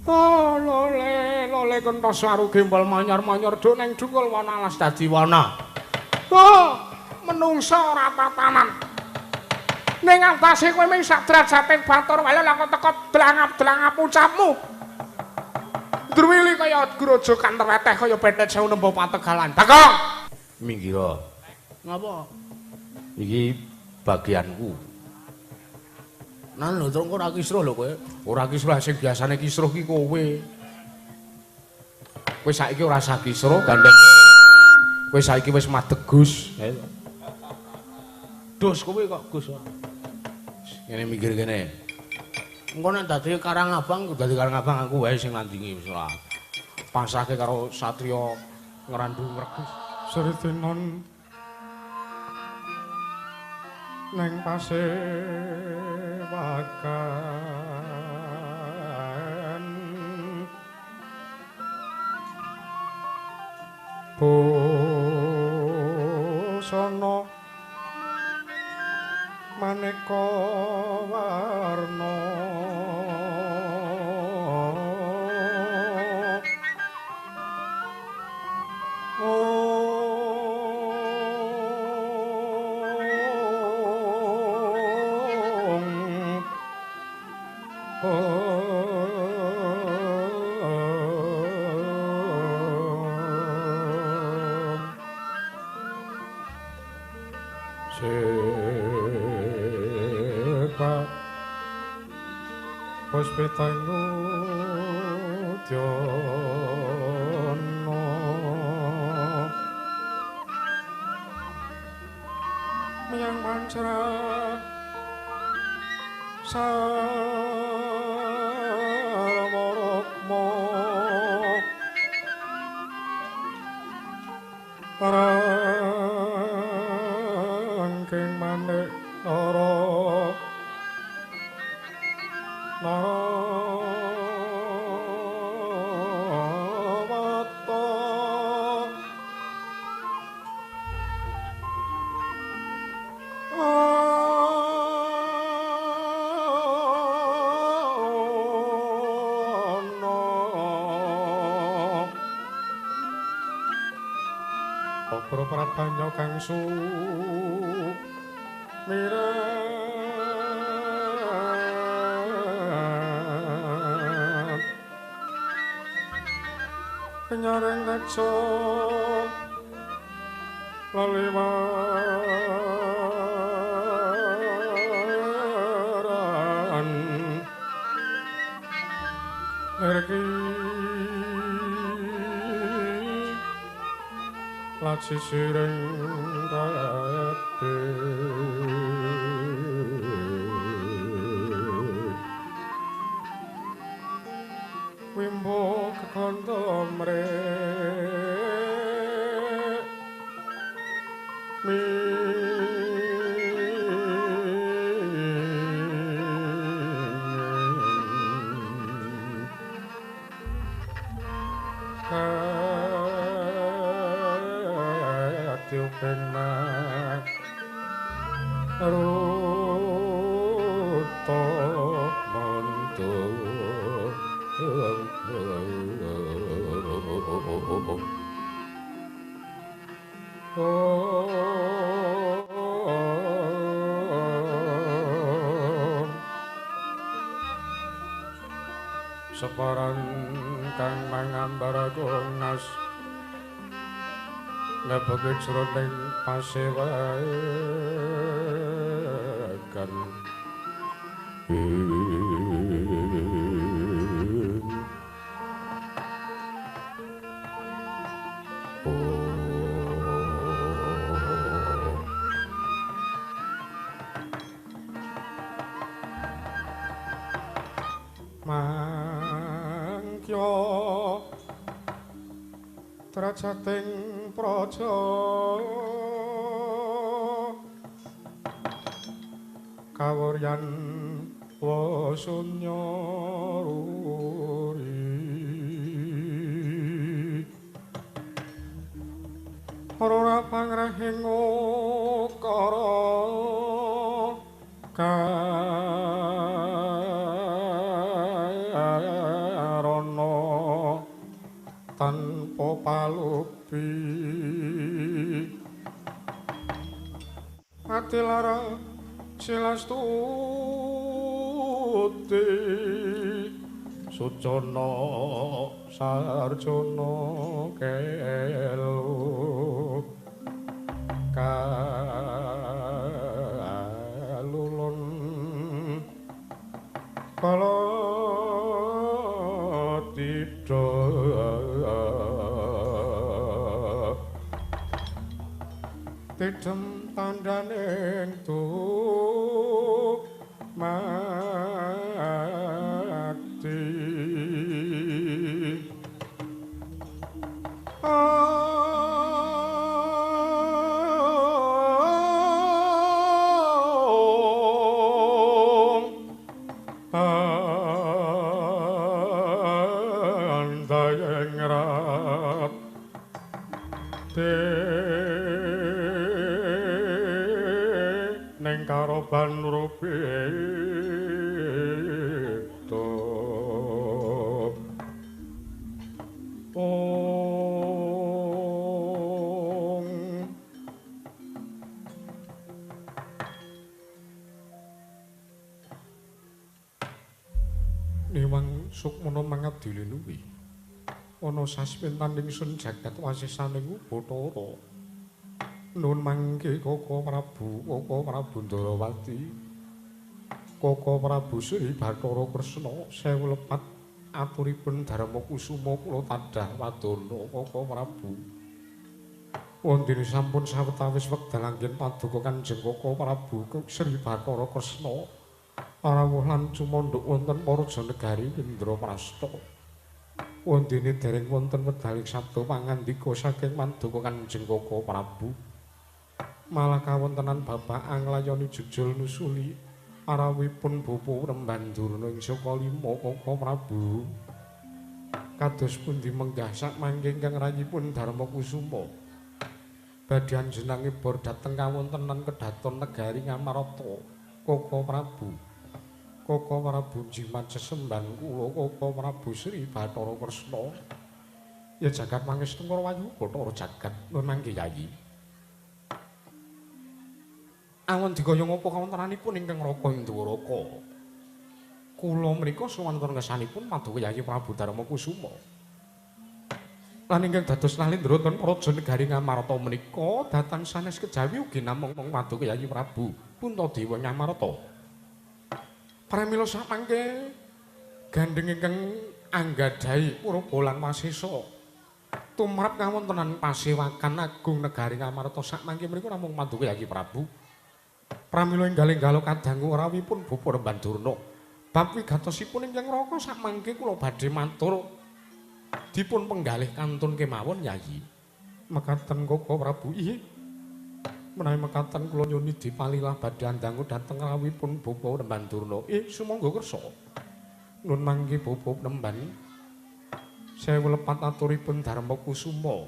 Oh, lole, lole kentos waru gembol manyor-manyor duk neng dukul wana alas dadi wana. Oh, menungsa ora tatanan. Ning atase kowe ming sak drajating batur wae lha kok teko dlangap-dlangap ucapmu. Druwili kaya grojokan terweteh kaya betet sewu nembo pategalan. Bagong, Minggiro. Ngapa? Iki bagianku. Nah lho, terus ora kisruh lho kowe. Ora kisruh sing biasane kisruh ki kowe. Kowe saiki ora usah kisruh, gandeng. Kowe saiki wis madeg Gus. Dus kowe kok Gus. Ngene mikir kene. Engko nek dadi Karang Abang, dadi Karang Abang aku wae sing ngandingi wis ora. Pasrahke karo satriya ngrandu ngregus. Sritinon neng pasewakan busana maneka warna Puspitang udyana miyang manca sarwa rukma rangking manik nara Narawata ana Apra prabanya kang sumirat Nyareng reksa laliwaran ngerki laci sireng kabeh Wimbo kekondo mrek mi kati upena ruto mantu. Separan kang mangambar agung as lebege jroning pasewakan. Mangkya trajating praja kawuryan wasunya ruri ora pangrahing ukara karana Tanpa palupi ati lara silastuti sucana sarjana kelu kalulun kala tidha tidhem tandhaning makti. Neng karoban rupita. Ong Niwang sukmana mangabdi linuwi ana sasmintan ingsun jagat wasisaning Bathara. Nuwun mangke Koko Prabu, Koko Prabu Ndarawati, Koko Prabu Sri Bathara Kresna, sewu lepat aturipun Darma Kusuma kula tadhah wadana Koko Prabu. Wondene sampun sawetawis wekdal anggen paduka Kanjeng Koko Prabu Sri Bathara Kresna rawuh lan cumandhuk wonten Paraja Negari Indraprasta. Wondene dereng wonten wedaling sabda pangandika saking paduka Kanjeng Koko Prabu. Malah kawontenan bapak anglayoni jujul nusuli arawipun Bapa Rembandurna ing saka lima Koko Prabu. Kados pundi menggah sak mangke ingkang rayipun Darma Kusuma badhe anjenengan bor dhateng kawontenan kedaton negari Ngamarta Koko Prabu. Koko Prabu jimat sesembahan kula Koko Prabu Sri Bathara Kresna. Ya jagat pangestu Wayu Bathara jagat nuwun mangke Yayi. Awon dikaya ngapa kawontenanipun ingkang Raka ing Dwaraka. Kula mriku sowan wonten ngersanipun paduka Yayi Prabu Darma Kusuma. Lan ingkang dados nalindra wonten Praja Negari Ngamarta menika dhateng sanes kejawi ugi namung paduka Yayi Prabu Puntadewa Ngamarta. Pramila samangke gandheng ingkang anggadhahi purba lan wasesa tumrap kawontenan pasewakan agung negari Ngamarta samangke mriku namung paduka Yayi Prabu. Pramila enggal-enggalo kadangu rawuhipun Bapa Rembandurna. Bab wigatosipun ingkang Raka samangke kula badhe matur dipun penggalih kantun kemawon Yayi. Mekaten Koko Prabu. Inggih. Menawi mekaten kula nyuwun dipalilah badhe andangu dhateng rawuhipun Bapa Rembandurna. Sumangga kersa. Nun mangke Bapa Remban. Sewu lepat aturipun Darma Kusuma.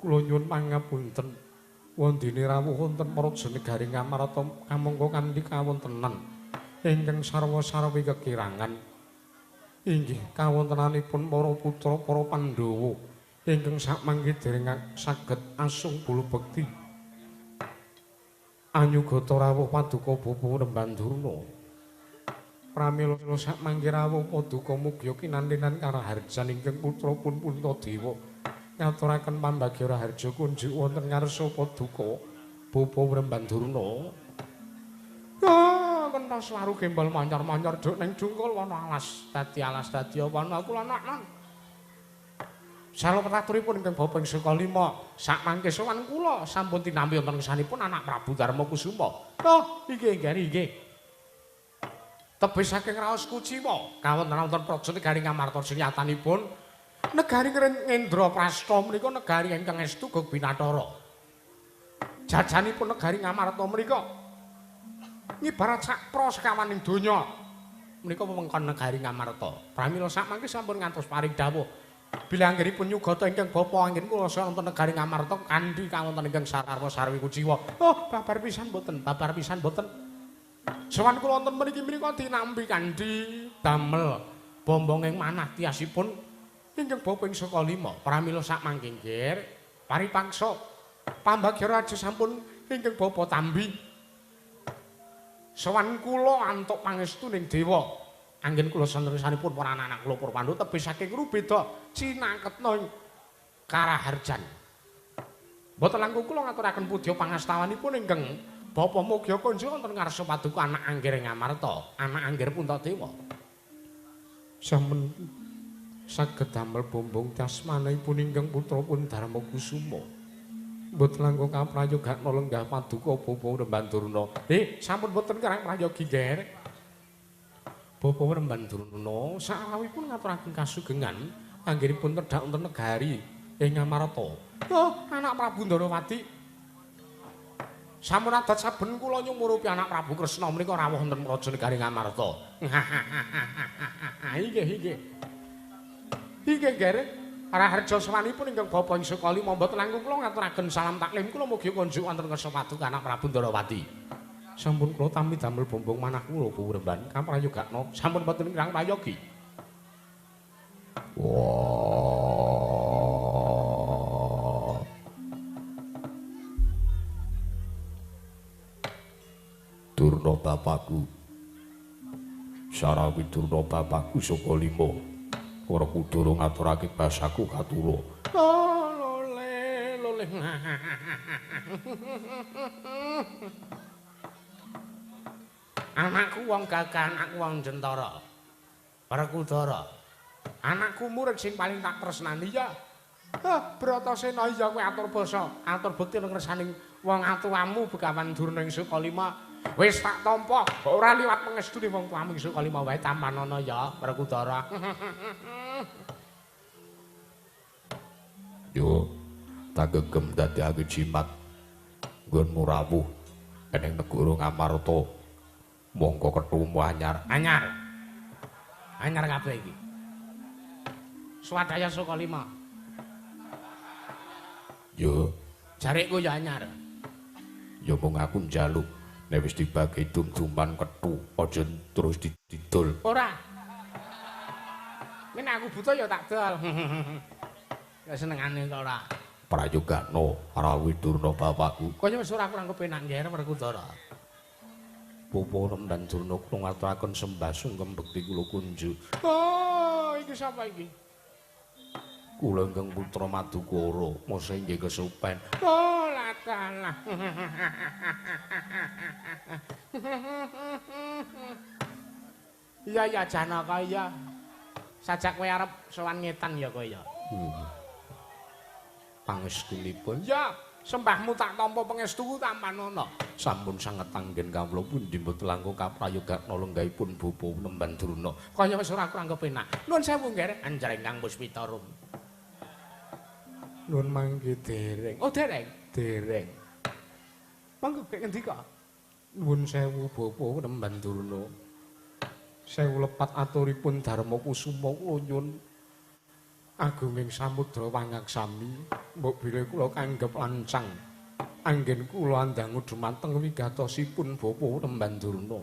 Kula nyuwun pangapunten. Wondene rawuh wonten Praja Negari Ngamarta kamangka kanthi kawontenan ingkang sarwa-sarwi kekirangan. Inggih kawontenanipun para putra para Pandhawa ingkang sakmangke dereng saged asung bulu bekti. Anyugata rawuh paduka Bapa Rembandurna. Pramila sakmangke rawuh paduka mugya kinantenan karaharjan ingkang putra pun Puntadewa. Ngaturaken pambagya raharja kunjuk wonten ngarsa paduka Bapa Rembandurna. Kentos waru gembol manyor-manyor duk ning dungkul wana alas dadi alas dadi wana kula nak. Salopetaturipun ingkang bapa ing saka lima sakmangke sowan kula sampun tinampi wonten ngersanipun anak Prabu Darma Kusuma. Oh, inggih inggih inggih. Tebih saking raos kuciwa kawontenan wonten Praja Negari Ngamarta sinyatanipun negari Indraprasta menika negari ingkang estu gog binathara. Jajanipun negari Ngamarta menika ngibarat sak prasekawaning donya. Menika wewengkon negari Ngamarta. Pramila sakmangke sampun ngantos paring dawuh bilih anggenipun nyugata ingkang bapa anggen kula wonten negari Ngamarta kanthi kawonten ingkang sarwa sarwi kuciwa. Oh, babar pisan mboten, babar pisan mboten. Sowan kula wonten mriki menika tinampi kanthi damel bombonging manah tiasipun Ingkang bapa ing saka lima, pramila sak mangke nggih paripangsa pambagya raja sampun ingkang bapa tambi. Sowan kula antuk pangestu ning dewa. Anggen kula santersanipun para anak-anak kula para Pandhawa tebih saking Rubeda cinaketna ing Karaharjan. Mboten langkung kula ngaturaken pudya pangastawanipun ingkang bapa mugia kunjuk wonten ngarsa paduka anak Angger Ngamarta, anak Angger Puntadewa. Sampun saged damel bombong dasmanipun ingkang putra pun Darma Kusuma. Mboten langkung kaprayogakna lenggah paduka Bapak Remban Durna. Sampun mboten kirang prayogi nggih. Bapak Remban Durna sarawuhipun ngaturaken kasugengan anggenipun tedhak wonten negari ing Ngamarta. Oh, anak Prabu Ndarawati. Sampun adat saben kula nyumurupi anak Prabu Kresna menika rawuh wonten praja negari Ngamarta. Inggih, inggih. Inggih, nggih. Raharja sawanipun ingkang bapa ing Sukalima mboten langkung kula ngaturaken salam taklim kula mugi kunjuk wonten ngarsa paduka anak Prabu Ndarawati. Sampun kula tampi damel bombong manah kula Bapak Remban kaprayogakna sampun mboten kirang prayogi. Wah. Durna bapakku. Sarawi durna bapakku saka lima. Werkudara ngaturake basaku katura. Oh, lole, lole. Anakku wong gagah, anakku wong jentara. Werkudara. Anakku murid sing paling tak tresnani ya. Hah, Bratasena iya kowe atur basa, atur bekti ngrsaning wong atuwamu Begawan Durna ing Sukalima. Wis tak tampa, ora liwat pangestune wong tuamu ing Sukalima wae tampanana ya, Werkudara. Yo, tak gegem dadekake jimat nggonmu rawuh ning negara Ngamarta. Mongko ketemu anyar. Anyar. Anyar kabeh iki. Swadaya Sukalima. Yo, jarikku ya anyar. Ya mung aku njaluk nek wis dibagi dum-duman kethu aja terus didol. Ora. Nek aku buta ya tak dol. Ya senengane to ora. Prayogakna rawuh Durna bapakku. Kaya wis ora kurang kepenak nggih Werkudara. Bapak Remban Durna kula ngaturaken sembah sungkem bekti kula kunjuk. Oh, iki sapa iki? Kula ingkang putra Madukara, masa inggih kesupen. Oh, latalah. Iya ya Janaka iya. Sajak kowe arep sowan ngetan ya kowe ya. Pangestunipun. Ya, sembahmu tak tampa pangestuku tampanana. Sampun sanget anggen kawula pundi mboten langkung kaprayogakna lenggahipun Bapak Remban Durna. Kaya wis ora kurang kepenak. Nuwun sewu nggih, anjar ingkang puspita rum. Nuwun mangke dereng. Oh, dereng. Dereng. Monggo kek ngendika. Nuwun sewu Bapak Remban Durna. Sewu lepat aturipun Darma Kusuma kula nyuwun agunging samudra wangaksami mbok bilih kula kanggep lancang anggen kula andangu dumateng wigatosipun Bapak Remban Durna.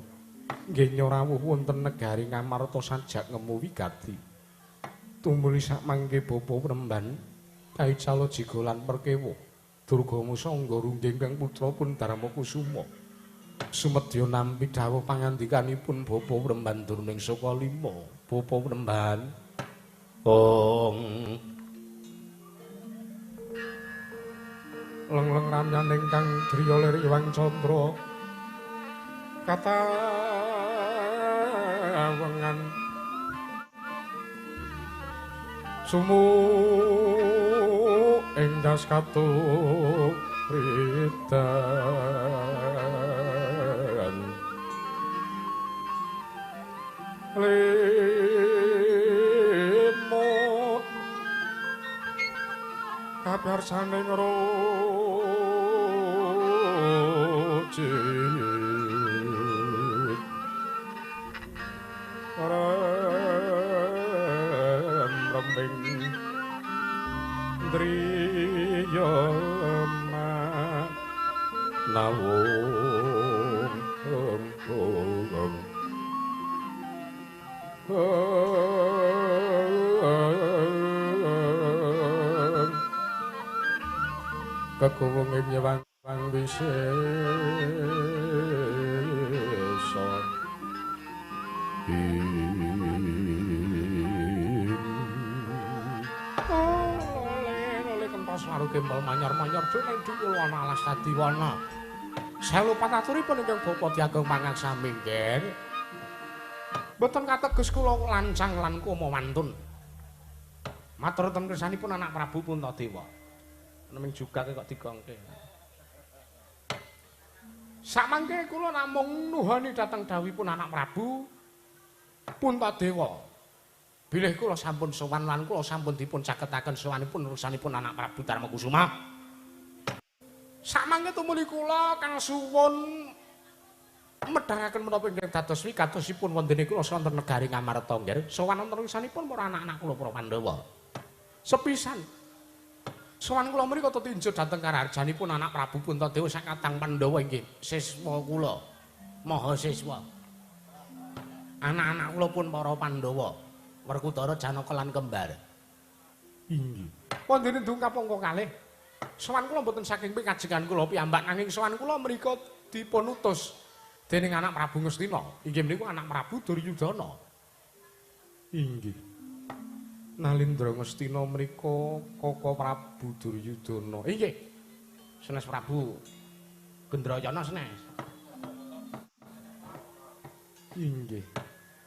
Nggih rawuh wonten negari Ngamarta sajak ngemu wigati. Tumuli sak mangke Bapak Remban kaicala jiga lan perkewa Durga Musangga rungging kang putra pun Darma Kusuma. Sumedya nampi dawuh pangandikanipun Bapak Remban Durna ing Sukalima. Bapak Remban ong lengleng ramyaning kang driya lir Iwang Candra katawengan sumu ing das katuk ridan limut kabarsaning rojit rem-reming driya nawung rembung. Oh. Kekuwung ing nyewang wisesa. Lole kentos waru gembel manyar-manyar dene dhuwur ana alas dadiwana. Sewu pataturipun ingkang Bapa Diagung pangaksa minggir. Mboten kateges kula lancang lan kuma wantun. Matur ten kersanipun anak Prabu Puntadewa. Neming jugake kok digongke. Samangke kula namung nuhoni dhateng dawuhipun anak Prabu Puntadewa. Bilih kula sampun sowan lan kula sampun dipun caketaken sowanipun urusanipun anak Prabu Darmakusuma. Samangke tumuli kula kang suwun medhangaken menapa ingkang dados wigatosipun wondene kula sonten negari Ngamarta nggih. Sowan wonten urusanipun para anak-anak kula para Pandhawa. Sepisan sowan kula mriku tetinju dhateng karaharjanipun anak Prabu Puntadewa sakatang Pandhawa inggih siswa kula maha siswa. Anak-anak kula pun para Pandhawa, Werkudara, Janaka lan kembar. Inggih. Wondene dungkap angka kalih. Sowan kula mboten saking pikajengan kula piyambak nanging sowan kula mriku dipun utus dening anak Prabu Ngastina. Inggih mriku anak Prabu Duryudana. Inggih. Nalindra Ngastina mriku Koko Prabu Duryudana. Inggih. Senes Prabu Gendrayana senes. Inggih.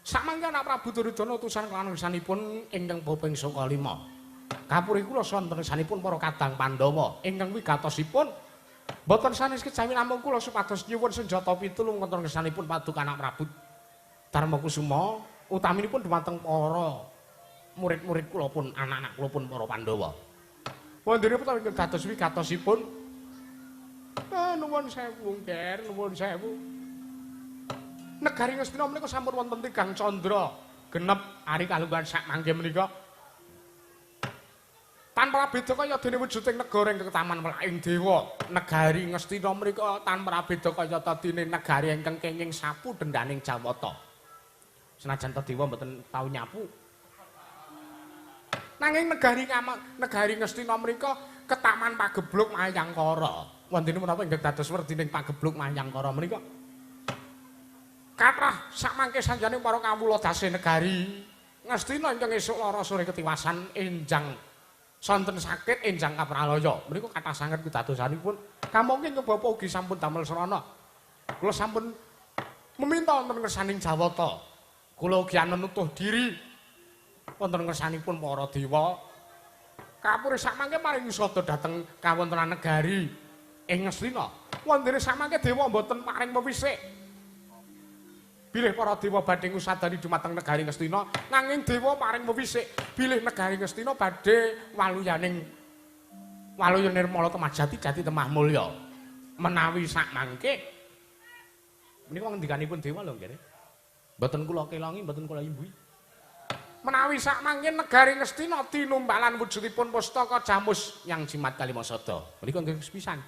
Samangke anak Prabu Duryudana utusan kelawan ngersanipun ingkang bapa ing saka 5. Kapuri kula sonten ngersanipun para kadang Pandhawa ingkang wigatosipun mboten sanes kejawi namung kula supados nyuwun senjata pitulung wonten ngersanipun paduka anak Prabu Darmakusuma utaminipun dumateng para murid-murid kula pun anak-anak kula pun para Pandhawa. Wondene putra ingkang dados wigatosipun nuwun sewu nggih, nuwun sewu. Negari Ngastina menika sampun wonten tigang candra genep ari kalungguhan sak mangke menika. Tanpa beda kaya dene wujuding negara ingkang taman welaking dewa. Negari Ngastina menika tanpa beda kaya dene negari ingkang kenging sapu dendaning Jawata. Senajan ta dewa mboten tau nyapu. Nanging negari Ngastina menika ketaman pagebluk Mayangkara. Wondene menapa ingkang dados werdining pagebluk Mayangkara menika? Kathah sakmangke sanjane para kawula dase negari Ngastina ingkang esuk lara sore ketiwasan enjang sonten sakit enjang kapralaya. Menika kathah sanget pidadosanipun. Kamangka ingkang bapa ugi sampun damel srana. Kula sampun meminta wonten ngersaning Jawata. Kula ugi anenutuh diri wonten ngersanipun para dewa. Kapure sakmangke paring sada dhateng kawontenan negari ing Ngastina. Wondene sakmangke dewa mboten paring pewisik. Bilih para dewa badhe ngusadani dumateng negari Ngastina, nanging dewa paring pewisik bilih negari Ngastina badhe waluyaning waluya nirmala temah jati jati temah mulya. Menawi sakmangke menika ngendikanipun dewa lho nggih. Mboten kula kelongi, mboten kula imbuhi. Menawi sakmangke negari Ngastina tinumbalan wujudipun pustaka jamus yang jimat kalimasada. Menika nggih sepisan.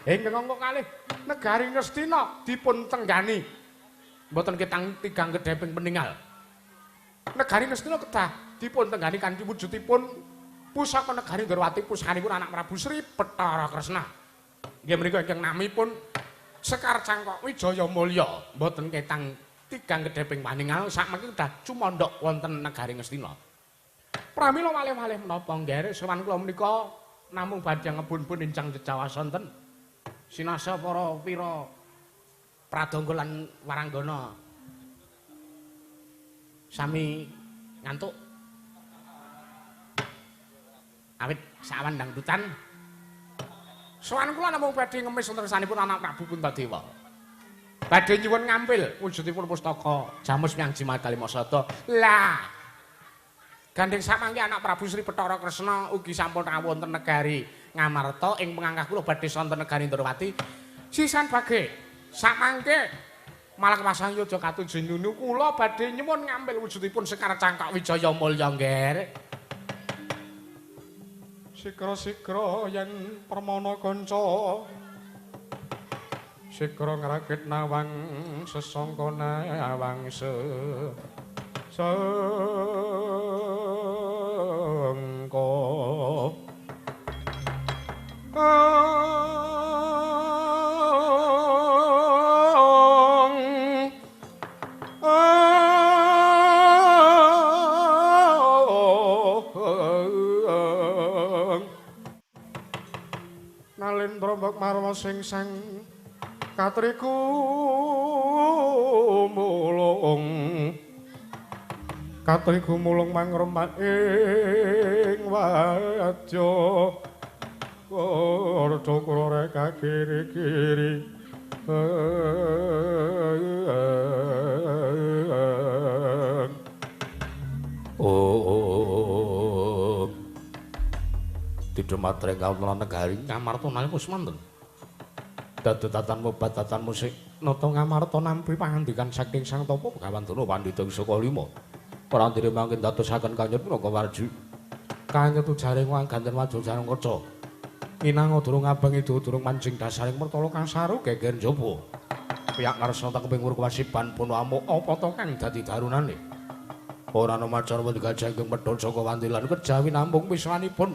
Ingkang angka kalih negari Ngastina dipun tenggani mboten ketang tigang kedheping peninggal. Negari Ngastina kedah dipun tenggani kanthi wujudipun pusaka negari Ndrawati pusakanipun anak Prabu Sri Bathara Kresna. Nggih menika ingkang namipun Sekar Cangkok Wijaya Mulya. Mboten ketang tigang kedheping paningal sakmangke kedah cumandhak wonten negari Ngastina. Pramila walih-walih menapa nggih sowan kula menika namung badhe ngebun-bun enjang jejawas sonten. Sinasa para pira pradangga lan waranggana sami ngantuk awit sawan dangdutan. Sowan kula namung badhe ngemis wonten ngersanipun anak Prabu Puntadewa. Badhe nyuwun ngampil wujudipun pustaka jamus yang jimat kalimasada. Lah gandeng samangke anak Prabu Sri Bathara Kresna ugi sampun rawuh wonten negari Ngamarta ing pengangkah kula badhe sonten negari Ndrawati. Sisan bage samangke malah pasang yoga katuju nunu kula badhe nyuwun ngambil wujudipun Sekar Cangkok Wijaya Mulya nggih. Sikra-sikra yen permana kanca sikra ngrakit nawang sesangka nawang sesangka Lendra mbok marwa sing sang katriku mulung. Katriku mulung mangremak ing wadya. Kordo kula reka kiri-kiri. Oh. Tidhematre kawula negari Ngamarta nalika semanten. Dadetatan mobat tatan musik nata Ngamarta nampi pangandikan saking Sang Tapa Begawan Dana Pandhita Saka Lima. Prandire mangkin dadosaken kanyut minangka warji. Kanyut ujaring wangganten waja jarang kaca. Minanga durung abang idu durung manjing dasaring mertala kang saru geger njaba. Piyak ngarsa tak keping wasiban pun amuk apa to kang dadi darunane. Ora ana macan wedi gajah ingkang medhot saka wandilan kejawi namung wiswanipun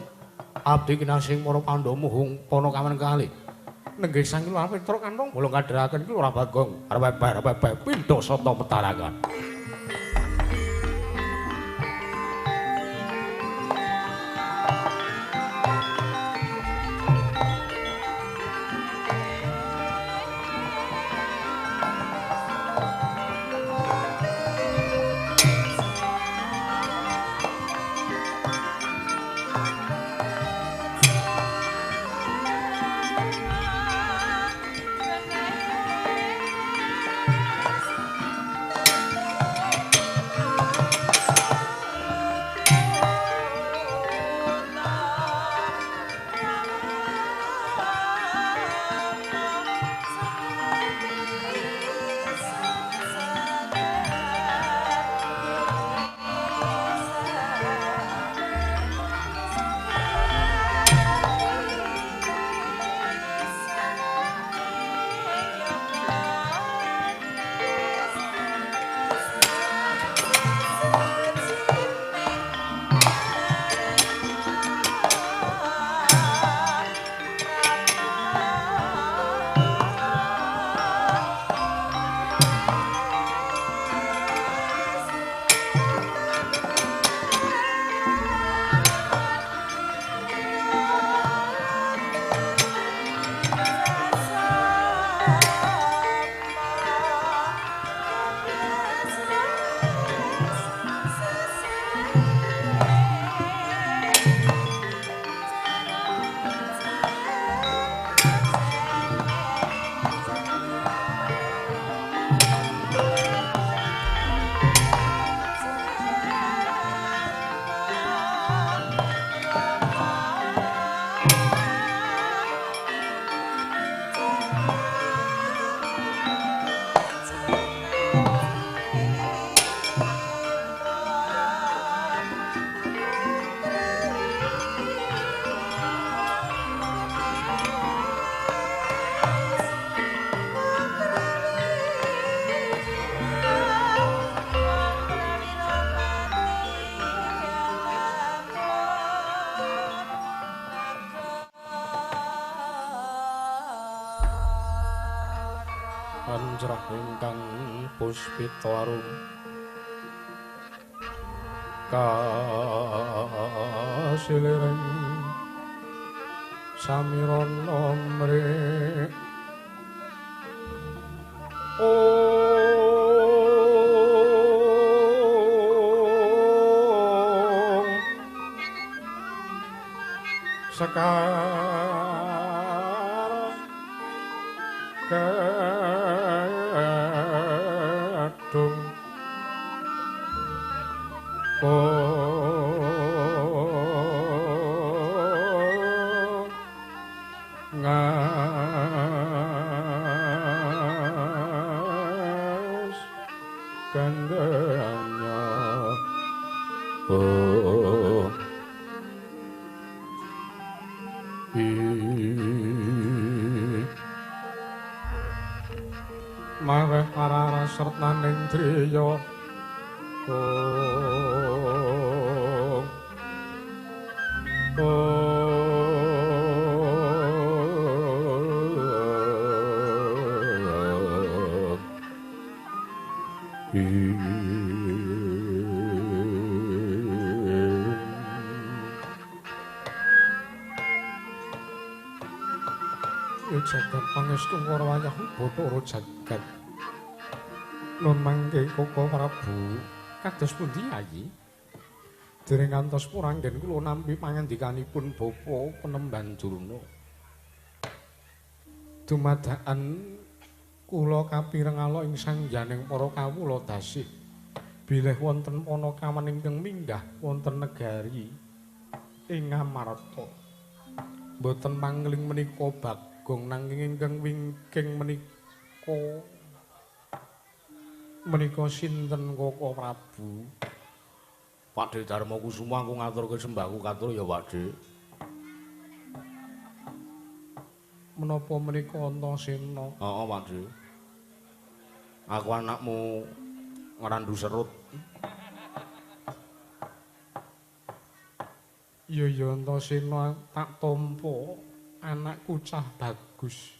abdi kinasih para Pandhawa muhung pana kawan kali. Nenggih sang Lurah Petruk kantong bolong kadheraken ki Lurah Bagong arep pepe pindha sata metarangan. Anjrah ingkang puspita arum kasiliring samirana mrik ong sekar kedung ngas gandanya oh maweh para sertaning driya ong ong jagat pangestu karo wayah Bathara jagat. Nun mangke Koko Prabu kados pundi Yayi? Dereng ngantos puranggen kula nampi pangandikanipun Bapa Penemban Durna. Dumadakan kula kapireng ala ing sangyaning para kawula dasih bilih wonten panakawan ingkang minggah wonten negari ing Ngamarta. Mboten mangling menika Bagong nanging ingkang wingking menika menika sinten Koko Prabu? Pakde Darma Kusuma aku ngaturke sembahku katur ya Pakde. Menapa menika Antasena? Heeh, Pakde. Aku anakmu ngrandu serut. Iya ya Antasena tak tampa anakku cah bagus.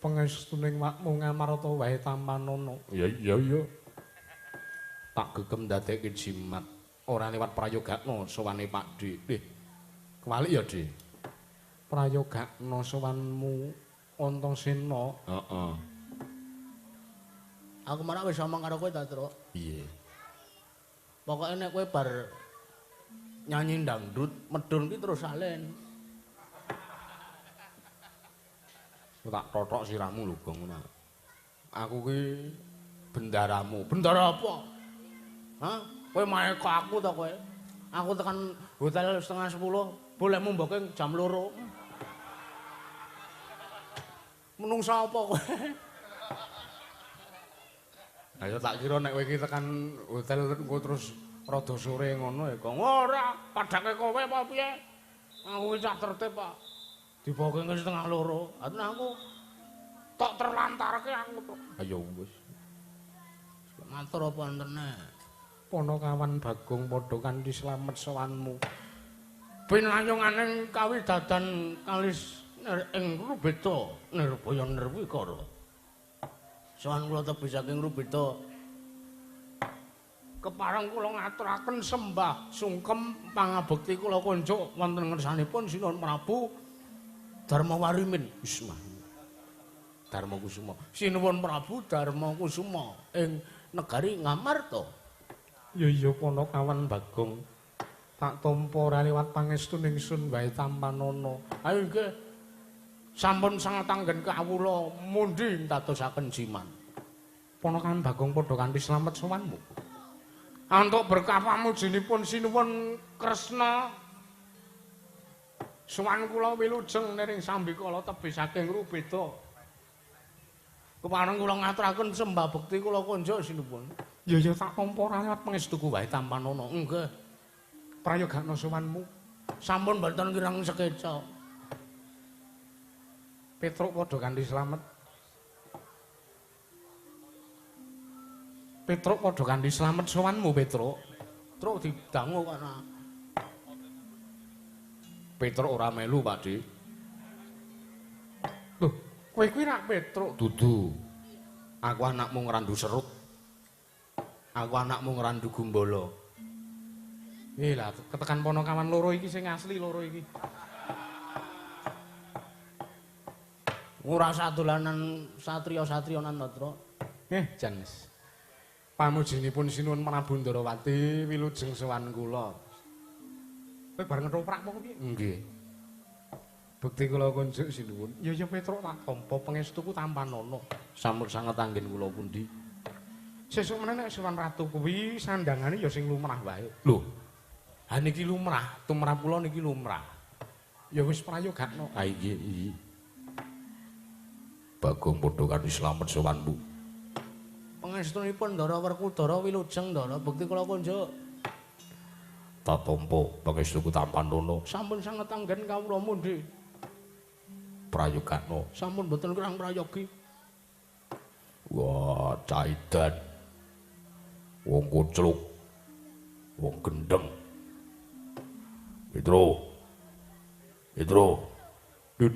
Pangestuning wakmu Ngamarta wae tampanana. Iya iya iya. Tak gegem ndadekke jimat. Ora liwat prayogakna sowane Pakde. Kewalik ya, Dik. Prayogakna sowanmu Antasena. Heeh. Aku marak wis omong karo kowe ta, Truk. Piye? Pokoke nek kowe bar nyanyi dangdut medun ki terus salen. Tak totok sirahmu lho, Gong. Aku ki bendaramu. Bendara apa? Hah? Kowe mae kok aku ta kowe? Aku tekan hotel 9:30, boleh mboking jam 2. Menungsa apa kowe? Lah ya tak kira nek kowe iki tekan hotel engko terus rada sore ngono ya, Gong. Ora, padake kowe apa piye? Aku iki cah tertib, Pak. Diboking 1:30. Atuh aku tok terlantarke aku to. Ayo wis. Matur apa entene? Panakawan Bagong padha kanthi slamet sowanmu. Pinayunganing kawidadan kalis ing Rubeda Nirbaya Nirwikara. Sowan kula tebih saking Rubeda. Kepareng kula ngaturaken sembah sungkem pangabekti kula kunjuk wonten ngersanipun Sinuwun Prabu Darma Warimin. Wisma. Darma Kusuma. Sinuwun Prabu Darma Kusuma ing negari Ngamarta. Ya iya Panakawan Bagong. Tak tampa ora liwat pangestu ningsun wae tampanana. Ayo nggih. Sampun sanget anggen kawula mundi ndadosaken jiman. Panakawan Bagong padha kanthi slamet sowanmu. Antuk berkah pamujinipun Sinuwun Kresna. Sowan kula wilujeng niring sambikala tebih saking Rubeda. Kepareng kula ngaturaken sembah bekti kula kunjuk sinuwun. Ya ya tak tampa ora liwat pangestuku wae tampanana. Nggih. Prayogakna sowanmu. Sampun mboten kirang sekeca. Petruk padha kanthi slamet. Petruk padha kanthi slamet sowanmu Petruk. Truk didangu kana. Petruk ora melu, Pakde. Loh, kowe kuwi rak Petruk? Dudu. Aku anakmu ngrandu serut. Aku anakmu ngrandu gumbala. Lah ketekan panakawan loro iki sing asli loro iki. Ora sadolanan satriya-satriyanan to, Truk. Jan. Pamujinipun Sinuwun Prabu Ndarawati wilujeng sowan kula. Kowe bareng ketoprak apa piye? Nggih. Bekti kula kunjuk sinuwun. Ya ya Petruk tak tampa pangestuku tampanana. Sampun sanget anggen kula pundi. Sesuk meneh nek sowan ratu kuwi sandangane ya sing lumrah wae. Lho. Ha niki lumrah, tumrap kula niki lumrah. Ya wis prayogakna. Ha iya iya. Bagong padha kanthi slamet sowanmu. Pangestunipun Ndara Werkudara wilujeng Ndara bekti kula kunjuk. Tak tampa pangestuku tampanana. Sampun sanget anggen kawula mundi. Prayogakna. Sampun mboten kurang prayogi. Wah, caidan. Wong kucluk. Wong gendeng. Petro. Petro. Dun.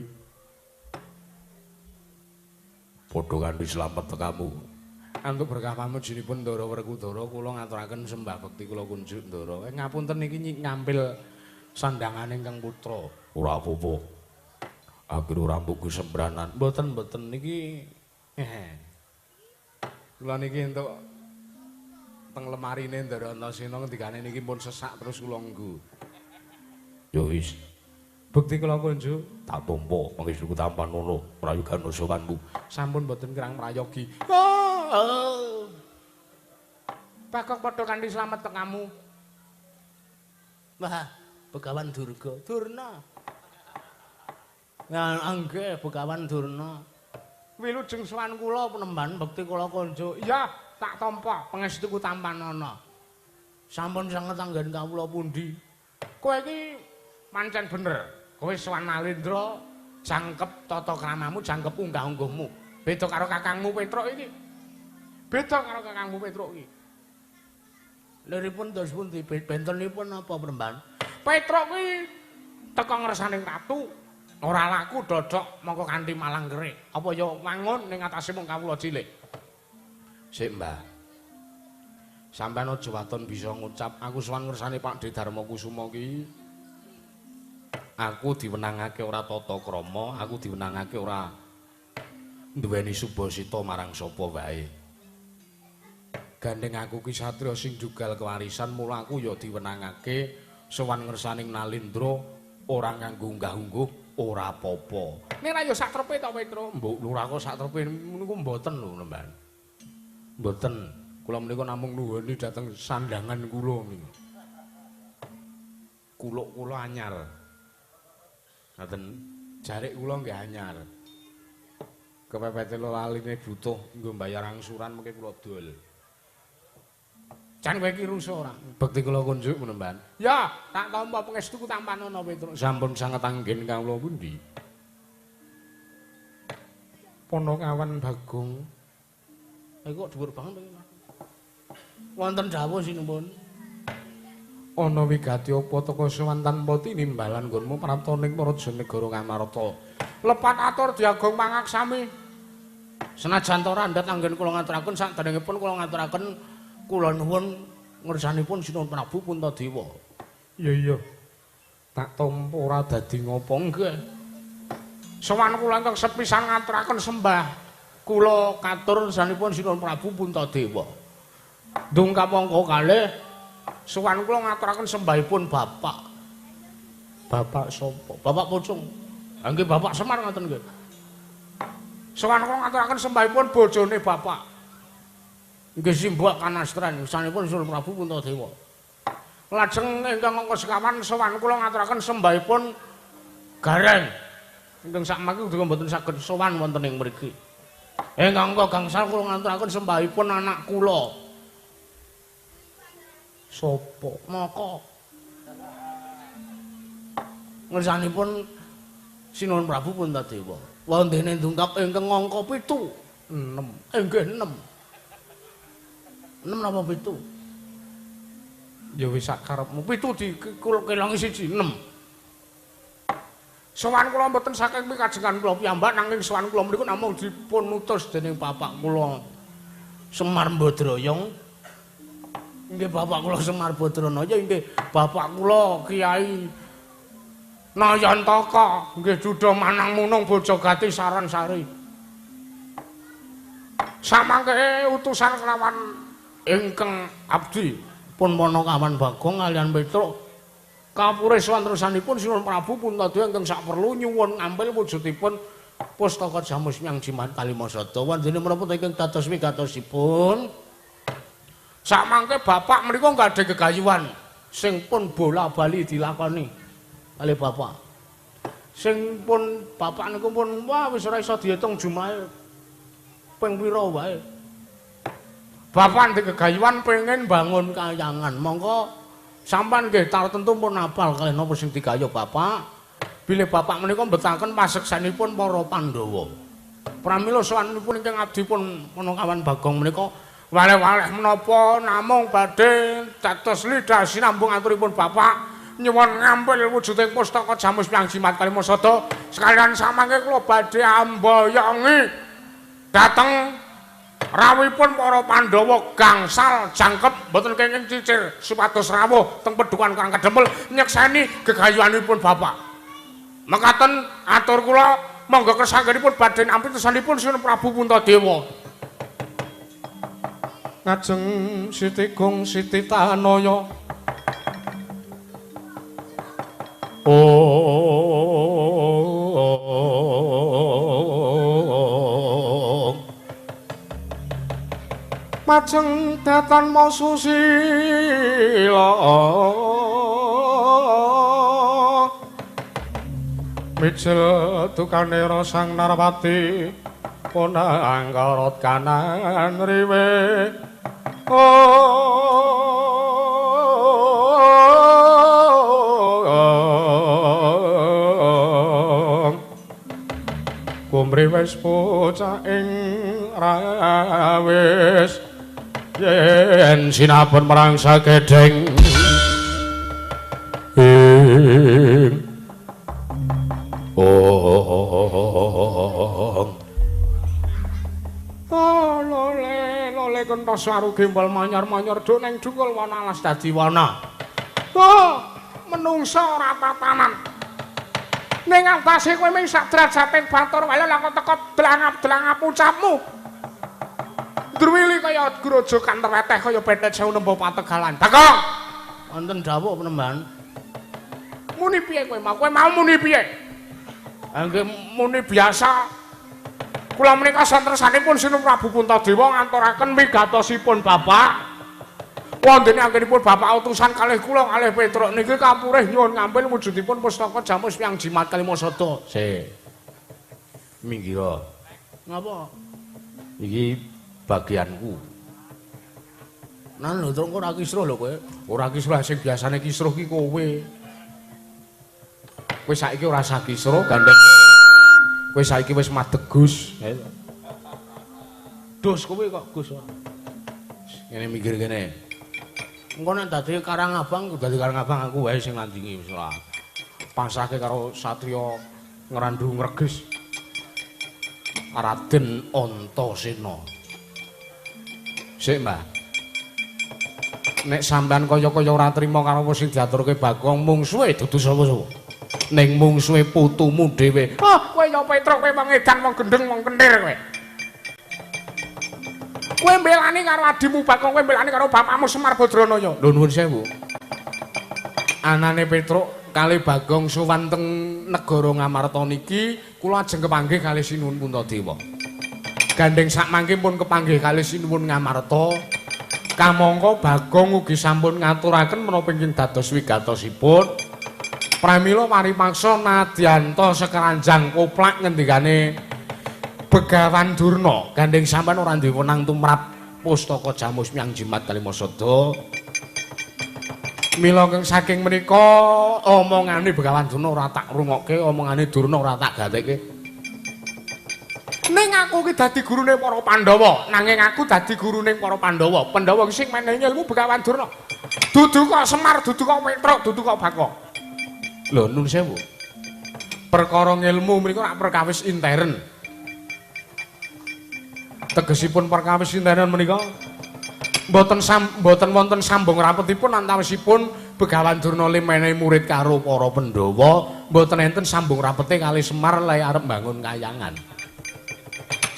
Padha kanthi slamet tekamu. Antuk berkah pamujinipun Ndara Werkudara kula ngaturaken sembah bekti kula kunjuk Ndara. Ngapunten niki ngampil sandangane ingkang putra. Ora apa-apa. Akhir ora mbok sembranan. Mboten-mboten niki. Kula niki entuk teng lemarine Ndara Antasena ngendikane niki pun sesak terus kula nggo. Ya wis. Bukti kula kunjuk tak tampa pangestuku tampan ana prayogan sowanmu. Sampun mboten kirang prayogi. Bagong padha kanthi slamet tekamu. Wah, Begawan Durga, Durna. Ya nggih, Begawan Durna. Wilujeng sowan kula penemban bekti kula kunjuk. Iya, tak tampa pangestuku tampanana. Sampun sanget anggen kawula pundi? Kowe iki pancen bener. Kowe sowan Nalendra jangkep tata kramamu, jangkep unggah-ungguhmu. Beda karo kakangmu Petruk iki. Beda karo kakangmu Petruk iki. Liripun dos pundi? Bentenipun apa penemban? Petruk kuwi teka ngersaning ratu. Ora laku dodok mongko kanthi malang kerik. Apa ya wangun ning atase mung kawula cilik. Sik, Mbah. Sampeyan aja waton bisa ngucap aku sowan ngersane Pakdhe Darma Kusuma ki. Aku diwenangake ora tata krama, aku diwenangake ora duweni subasita marang sapa wae. Gandeng aku ki satriya sing jugal kewarisan, mula aku ya diwenangake sowan ngersaning Nalendra ora nganggo unggah-ungguh, ora apa-apa. Nek ra ya sak trepe to, Petro. Mbok lurah kok sak trepe niku mboten lho, Mbah. Mboten. Kula menika namung nuwuni dhateng sandangan kula niku. Kuluk kula anyar. Ngaten, jarik kula nggih anyar. Kepepete laline butuh nggo mbayar angsuran mengke kula dol. Jan kowe iki rusa ora? Bekti kula kunjuk penemban. Ya, tak tampa pangestuku tampanana Petruk. Sampun sanget anggen kawula pundi? Ponokawan Bagong. Iku kok dhuwur banget iki. Wonten dawuh sinuwun. Ana wigati apa teka sowan tanpa tinimbalan nggonmu prapta ning praja negara Ngamarta. Lepat atur diagung pangaksami. Senajan to randhat anggen kula ngaturaken sakderengipun kula ngaturaken kula nuwun ngersanipun Sinuwun Prabu Puntadewa. Iya iya. Tak tampa ora dadi ngopo nggih. Sowan kula ingkang sepisan ngaturaken sembah kula katur ngersanipun Sinuwun Prabu Puntadewa. Dungkap angka kalih sowan kula ngaturaken sembahipun Bapak. Bapak sapa? Bapak Pucung. Ha nggih Bapak Semar ngoten nggih. Sowan kula ngaturaken sembahipun bojone Bapak. Nggih simbok kanastran ngersanipun Sinuwun Prabu Puntadewa. Lajeng ingkang angka sekawan sowan kula ngaturaken sembahipun Gareng. Ingkang sakmangke uga mboten saged sowan wonten ing mriki. Ingkang angka gangsal kula ngaturaken sembahipun anak kula. Sopo? Maka ngersanipun Sinuwun Prabu Puntadewa. Wondene ndungkap ingkang angka 7. 6. Nggih 6. 6 napa 7? Ya wis sak karepmu. 7 dikelongi 1 6. Sowan kula mboten saking pikajengan kula piyambak nanging sowan kula mriku namung dipun utus dening bapak kula Semar Badrayong. Nggih bapak kula Semar Badranaya, nggih bapak kula Kiai Nayantaka, nggih duda manang munung Bojogati Saransari. Samangke utusan kelawan ingkang abdi pun Ponokawan Bagong kalian Petruk kapure sowan terusanipun Sinuwun Prabu Puntadewa ingkang saperlu nyuwun ngampil wujudipun pustaka Jamus Miang Jimat Kalimasada. Wondene menapa ingkang dados wigatosipun? Samangke bapak menika nggadhah gegayuhan sing pun bola-bali dilakoni kalih bapak. Sing pun bapak niku pun wah wis ora iso diitung jumahe ping pira wae. Bapak ndek gegayuhan pengen bangun kayangan. Monggo sampean nggih tartentu pun apal kalih napa sing digayuh bapak. Bilih bapak menika mbetaken paseksenipun para Pandhawa. Pramila sowanipun ingkang abdi pun Ponokawan Bagong menika waleh-waleh menapa namung badhe dados lidah sinambung aturipun bapak nyuwun ngampil wujuding pustaka Jamus Miang Jimat Kalimasada sekalian samangke kula badhe amboyongi dhateng rawuhipun para Pandhawa gangsal jangkep mboten kenging cicir supados rawuh teng Pedukuhan Karang Kedempel nyekseni gegayuhanipun bapak. Mekaten atur kula Monggo kersanggenipun badhe nampi tesanipun Sinuwun Prabu Puntadewa. Ngajeng Siti Gong Siti Tanaya. Oh. Majeng datan susila. Mijil dukanira Sang Narpati ponang karot kanan riwe. Kumriwes bocah ing rawis yen sinapun marang sakedheng ing ong. Oh, lole, lole kentos waru gembol manyar-manyar duk neng dungkul wana alas dadi wana. Oh, menungsa ora tatanan. Ning atase kowe ming sak drajating batur wae lha kok teko dlangap-dlangap ucapmu. Druwili kaya grojokan terweteh kaya petet sewu nembo pategalan. Bagong, wonten dawuh penemban. Muni piye kowe mau? Kowe mau muni piye? Nggih muni biasa. Kula menika santersanipun Sinuwun Prabu Puntadewa nganturaken migatosipun Bapak. Wonten anggenipun Bapak utusan kalih kula kalih Petruk niki kapurih nyuwun ngampil wujudipun pustaka Jamus Hyang Jimat Kalimasada. Se. Minggiro. Ngapa? Iki bagianku. Nan lho trung ora kisruh lho kowe. Ora kisruh sing biasane kisruh ki kowe. Kowe saiki ora usah kisruh gandeng. Kowe saiki wis madeg Gus. Dus kowe kok Gus. Ngene mikir kene. Engko nek dadi Karang Abang, dadi Karang Abang aku wae sing ngandingi wis ora. Pasrahke karo satriya ngrandu ngregis. Raden Antasena. Sik, Mbah. Nek sampean kaya-kaya ora trima karo apa sing diaturke Bagong, mungsuhe dudu sapa-sapa. Ning mungsuhe putumu dhewe. Ah, kowe ya Petruk, kowe wong edan, wong gendeng, wong kentir kowe. Kowe mbelani karo adimu Bagong, kowe mbelani karo bapakmu Semar Badranaya. Lho nuwun sewu. Anane Petruk kalih Bagong sowan teng negara Ngamarta niki kula ajeng kepanggih kalih Sinuwun Puntadewa. Gandeng sak mangke pun kepanggih kalih Sinuwun Ngamarta. Kamangka Bagong ugi sampun ngaturaken menapa ingkang dados wigatosipun. Pramila paripaksa nadyanta sekeranjang koplak ngendikane Begawan Durna, gandeng sampean ora duwe wenang tumrap pustaka Jamus Hyang Jimat Kalimasada. Mila saking menika omongane Begawan Durna ora tak rungokke, omongane Durna ora tak gatekke. Ning aku ki dadi gurune para Pandhawa, nanging aku dadi gurune para Pandhawa. Pandhawa sing menehi ilmu Begawan Durna. Dudu kok Semar, dudu kok Petruk, dudu kok Bagong. Lho nun sewu. Perkara ngilmu menika rak perkawis intern. Tegesipun perkawis intern menika mboten wonten sambung rapetipun antawisipun Begawan Durna menehi murid karo para Pandhawa, mboten enten sambung rapete kali Semar lae arep mbangun kayangan.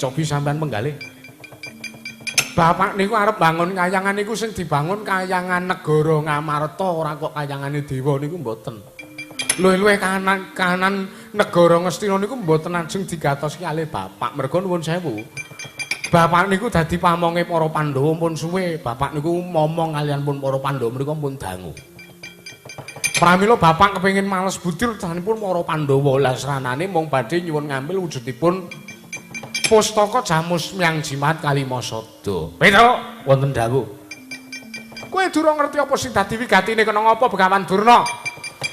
Cobi sampean penggalih. Bapak niku arep bangun kayangan niku sing dibangun kayangan negara Ngamarta, ora kok kayangane dewa niku mboten. Luwih-luwih kahanan negara Ngastina niku mboten ajeng digatosi kalih bapak. Merga nuwun sewu. Bapak niku dadi pamonge para Pandhawa pun suwe. Bapak niku momong kalian pun para Pandhawa mriku pun dangu. Pramila bapak kepengin males budi utusanipun para Pandhawa. Lah sranane mung badhe nyuwun ngambil wujudipun pustaka Jamus Hyang Jimat Kalimasada. Petruk, wonten dawuh. Kowe durung ngerti apa sing dadi wigatine kena ngapa Begawan Durna?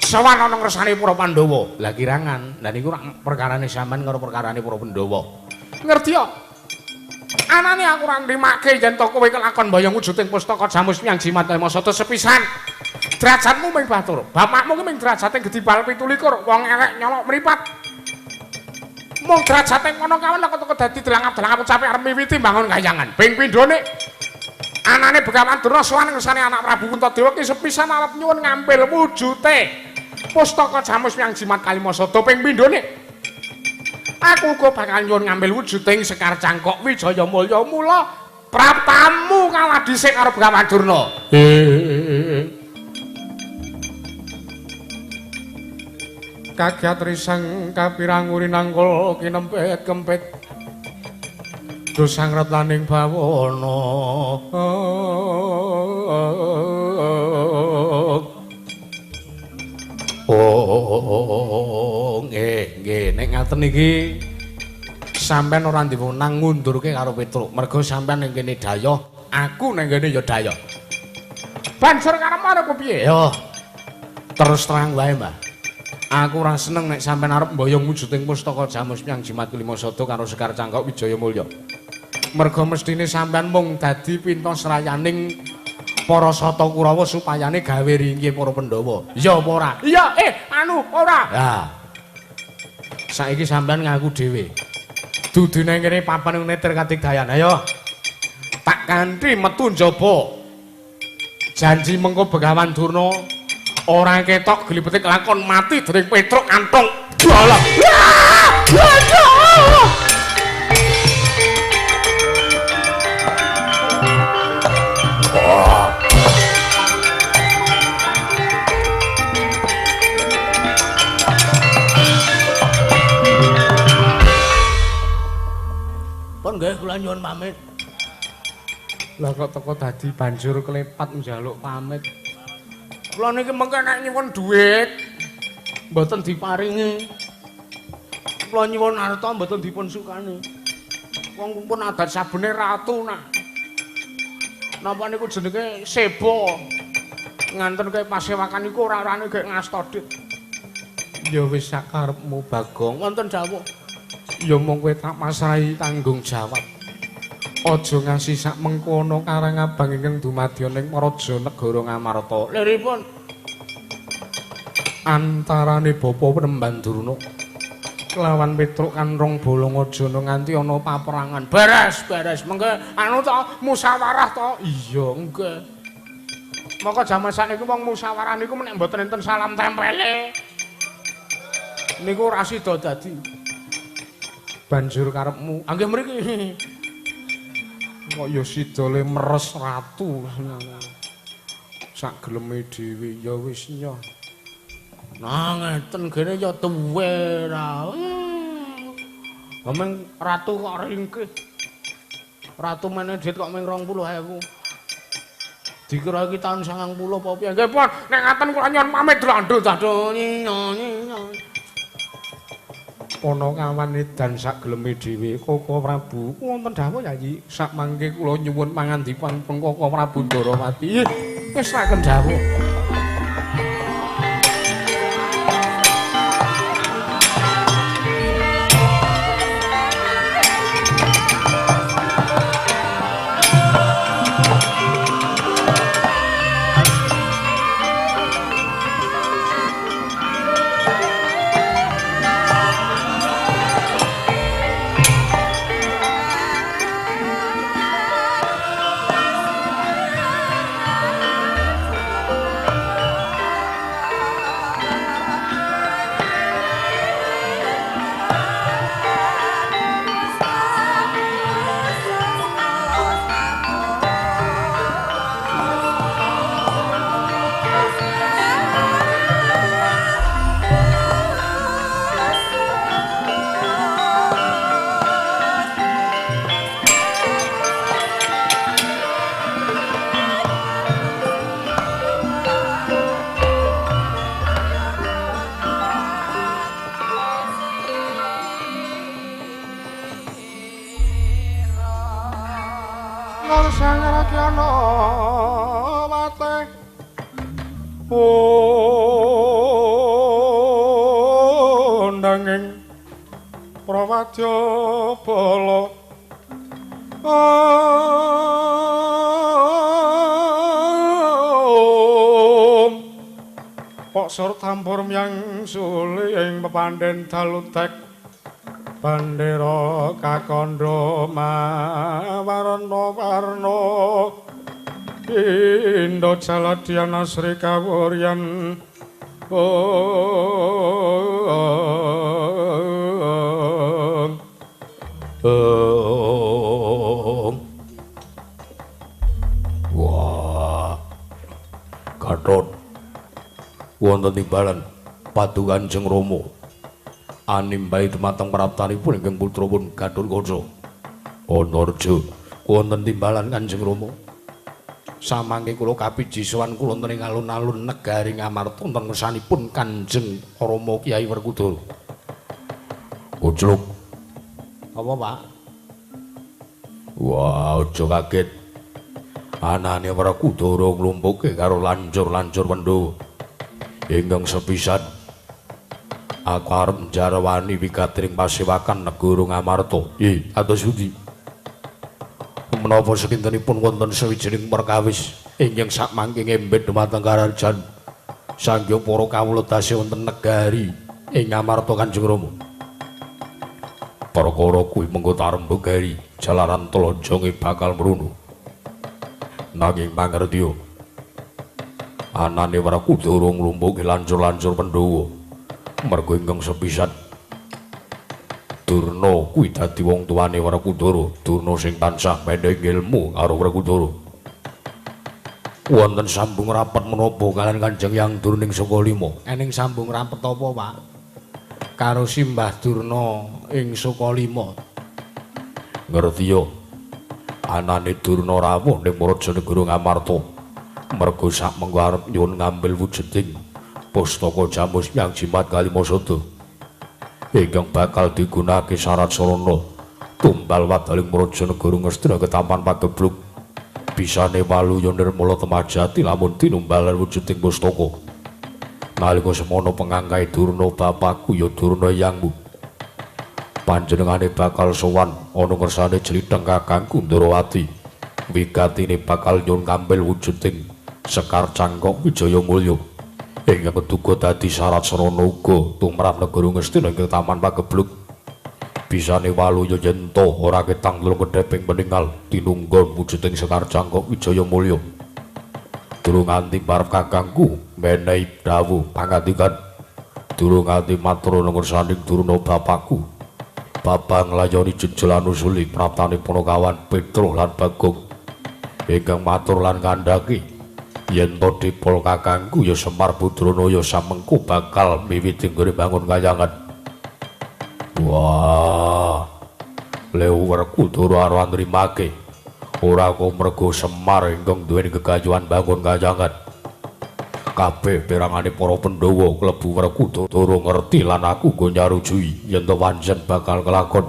Sowan ana ngersane para Pandhawa. Lah kirangan, lah niku rak perkarane sampean karo perkarane para Pandhawa. Ngerti ya? Anane aku ora nrimake yen to kowe kelakon mbayang wujuding pustaka Jamus Hyang Jimat Kalimasada sepisan. Derajatmu ming batur. Bapakmu ki ming derajate gedibal 27, wong elek nyolok mripat. Mung derajate ngono kawan kok teko dadi delangap-delangap ucape arep miwiti mbangun kayangan. Ping pindhone anane Begawan Durna sowan ngersane anak Prabu Puntadewa ki sepisan arep nyuwun ngampil wujute pustaka Jamus Hyang Jimat Kalimasada ping pindhone. Aku uga bakal nyuwun ngambil wujuding Sekar Cangkok Wijaya Mulya. Mula praptamu kalah dhisik karo Begawan Durna. Kagiat risang kapirang urinangkul kinempet kempit dosang retlaning bawana. Oh, nggih, nggih, nek ngaten iki sampean ora diwenang ngundurke karo Petruk. Mergo sampean ning kene dayoh, aku ning kene ya dayoh. Banjur karepmu arep piye? Yo. Terus terang wae, Mbah. Aku ora seneng nek sampean arep mboyong wujuding pustaka Jamus Myang Jimat Kelima Sada karo Sekar Cangkok Wijaya Mulya. Mergo mestine sampean mung dadi pinta srayaning para Sata Kurawa supayane gawe ringke para Pandhawa. Iya apa ora? Iya, anu ora. Lah. Saiki sampean ngaku dhewe. Dudune kene papan netir kadigdayan. Ayo. Tak kanthi metu njaba. Janji mengko Begawan Durna ora ketok glipete kelakon mati dening Petruk kanthong. Dalah. Waduh. Pun nggih kula nyuwun pamit. Lah kok teko dadi banjur klepat njaluk pamit. Kula niki mengke nek nyuwun dhuwit mboten diparingi. Kula nyuwun arta mboten dipun sukani. Wong pun adat sabene ratu nak. Napa niku jenenge sebo. Nganten kaya pasewakan niku ora-orane gek ngasta dit. Ya wis sak karepmu Bagong. Wonten dawuh. Ya mung kowe tak pasrahi tanggung jawab. Aja ngasi sak mengkono karang abang ingkang dumadya ning praja negara Ngamarta. Liripun antarane Bapa Penemban Durna kelawan Petruk Kanrong Bolong aja nganti ana paperangan. Beres, beres. Mengke anu to musyawarah to. Iya, nggih. Moko jaman sakniki wong musyawarah niku nek mboten enten salam tempele. Niku ora sida dadi. Banjur karepmu. Nggih mriki. Kok ya sida le meres ratu. Sak geleme dhewe ya wis nyoh. Nah ngeten kene ya tuwe ra. Meng ratu kok ringkih. Ratu mene dhit kok ming 20.000. Dikira iki taun 90 apa piye? Nggih pun, nek ngaten kula nyuwun pamit dlandho dado. Ana kawan edan sak geleme dhewe Koko Prabu. Wonten dawuh Yayi, sak mangke kula nyuwun pangandikan peng Koko Prabu Ndarawati. Wis saken dawuh. Sur tampur myang suli ing pepandhen dalutek bandera kakandha mawarna warna Indo jaladiana Sri Wonten timbalan Paduka Kanjeng Rama animbahi dumateng praptanipun ingkang putra pun Gathotkaca. Antarja wonten timbalan Kanjeng Rama. Samangke kula kapiji sowan kula wonten ing alun-alun negari Ngamarta wonten ngersanipun Kanjeng Rama Kyai Werkudara. Kucluk. Apa, Pak? Wah, aja kaget. Anane Werkudara nglumpuke karo lancur-lancur Pandhawa. Ingkang sepisan aku arep njarwani wigatining pasewakan negara Ngamarta. Atos pundi? Menapa sekintenipun wonten sawijining perkawis ingkang sakmangke ngembet dumateng karajan sangya para kawula tasih wonten negari ing Ngamarta Kanjeng Rama. Perkara kuwi mengko tarembug gari jalaran tlojonge bakal mrunu. Nanging mangertiya anane Werkudara nglumpuke lancur-lancur Pandhawa. Merga ingkang sepisan Durna kuwi dadi wong tuane Werkudara, Durna sing tansah menehi ilmu karo Werkudara. Wonten sambung rapet menapa kalian Kanjeng Yang Durning Sukalima? Ening sambung rapet apa, Pak? Karo Simbah Durna ing Sukalima. Ngertiya anane Durna rawuh ning Praja Negara Ngamarta. Merga sak mengko arep nyuwun ngambil wujuding pustaka Jamus Yang Jimat Kalimasada ingkang bakal digunakake syarat sarana tumbal wadaling Praja Negara Ngastina ketaman pageblug. Bisane waluya nirmala temajati lamun tinumbal wujuding pustaka. Nalika semono pengangkae Durna bapakku ya Durna eyangmu. Panjenengane bakal sowan ana ngersane jlitheng kakangku Ndrawati. Wigatine bakal nyuwun ngambil wujuding Sekar Cangkok Wijaya Mulya ingkang keduga dadi syarat sarana uga tumrap negara Ngastina ing taman pageblug. Bisane waluya yen ta ora ketang telung kedheping peninggal tinunggon wujuding Sekar Cangkok Wijaya Mulya. Durung nganti barep kakangku menehi dawuh pangandikan. Durung nganti matur ngersaning Durna bapakku. Bapak nglayoni jejelan usuli praptane Panakawan Petruk lan Bagong ingkang matur lan kandhaki yen to dipol kakangku ya Semar Budranaya samengko bakal miwiti nggone bangun kayangan. Wah, Leo Werkudara ora nrimake ora kok mergo Semar ingkang duweni gegayuhan bangun kayangan. Kabeh perangane para Pandhawa klebu Werkudara ngerti lan aku nggo nyarujui yen to pancen bakal kelakon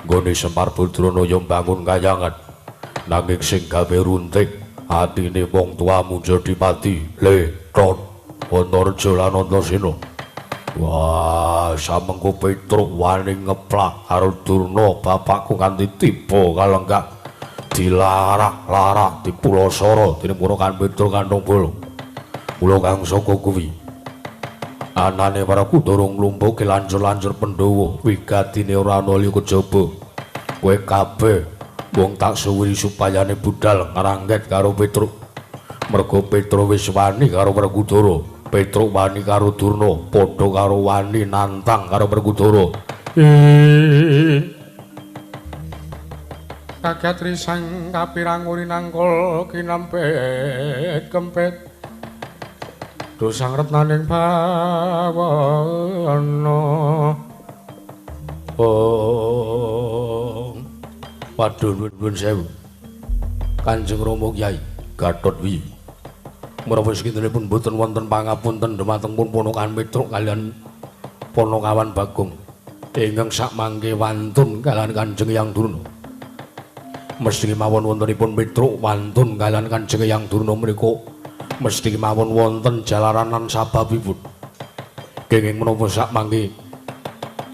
nggone Semar Budranaya bangun kayangan. Nanging sing gawe runtik atine wong tuamu jadi pati le tot Antarja lan Antasena. Wah, samengko Petruk wani ngeplak karo Durna bapakku nganti tiba kalenggak dilarak-larak dipulasara dening ponakan Petruk kantong bolo. Mula kang saka kuwi anane Werkudara nglumpuke lancur-lancur Pandhawa wigatine ora ana liya kejaba kowe kabeh wong tak suwiri supayane budal ngrangget karo Petruk. Merga Petruk wis wani karo Werkudara, Petruk wani karo Durna, padha karo wani nantang karo Werkudara. Kaget risang kapirang urinangkul kinempet kempet dosang retnaning bawana. Oh, waduh nuwun sewu Kanjeng Rama Kyai Gatot wi. Menapa sekintenipun boten wonten pangapunten dumateng pun ponakan Petruk kalian Panakawan Bagong ingkang sakmangke wantun kalian Kanjeng Hyang Durna. Mesti mawon wontenipun Petruk wantun kalian Kanjeng Hyang Durna menika mesti mawon wonten jalaran lan sababipun. Kenging menapa sakmangke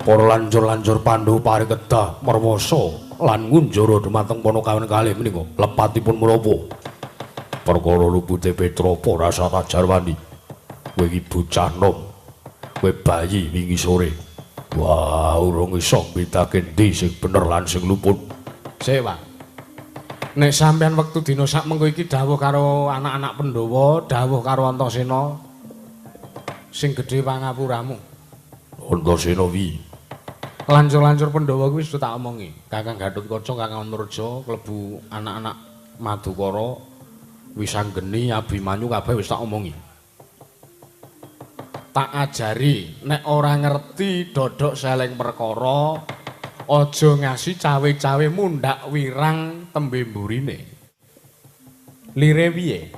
para lancur-lancur Pandhawa parikedhah merwasa lan ngunjara dumateng Panakawan kalih menika lepatipun menapa? Perkara lupute Petruk ora rasa jarwani. Kowe iki bocah nom, kowe bayi wingi sore. Wah, urung iso mbedake endi sing bener lan sing luput. Sik, Pak. Nek sampean wektu dina sak mengko iki dawuh karo anak-anak Pandhawa, dawuh karo Antasena sing gedhe pangapuramu. Antasena wi. Lancur-lancur Pandhawa kuwi wis tak omongi. Kakang Gathotkaca, Kakang Antarja klebu anak-anak Madukara, Wisanggeni, Abimanyu kabeh wis tak omongi. Tak ajari nek ora ngerti dodok seleng perkara aja ngasi cawe-cawe mundhak wirang tembe mburine. Lire piye?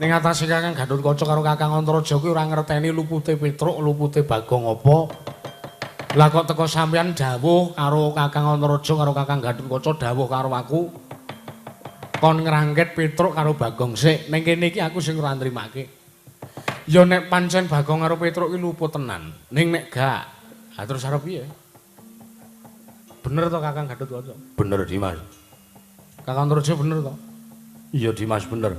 Ning atase Kakang Gatotkaca karo Kakang Antareja kuwi ora ngerteni lupute Petruk, lupute Bagong apa. Lah kok teko sampeyan dawuh karo Kakang Antareja karo Kakang Gatotkaca dawuh karo aku kon ngrangket Petruk karo Bagong sik. Ning kene iki aku sing ora nrimake. Ya nek pancen Bagong karo Petruk ki luput tenan. Ning nek gak, ha terus arep piye? Bener to Kakang Gatotkaca? Bener Dimas. Kakang Antareja bener to? Iya Dimas bener.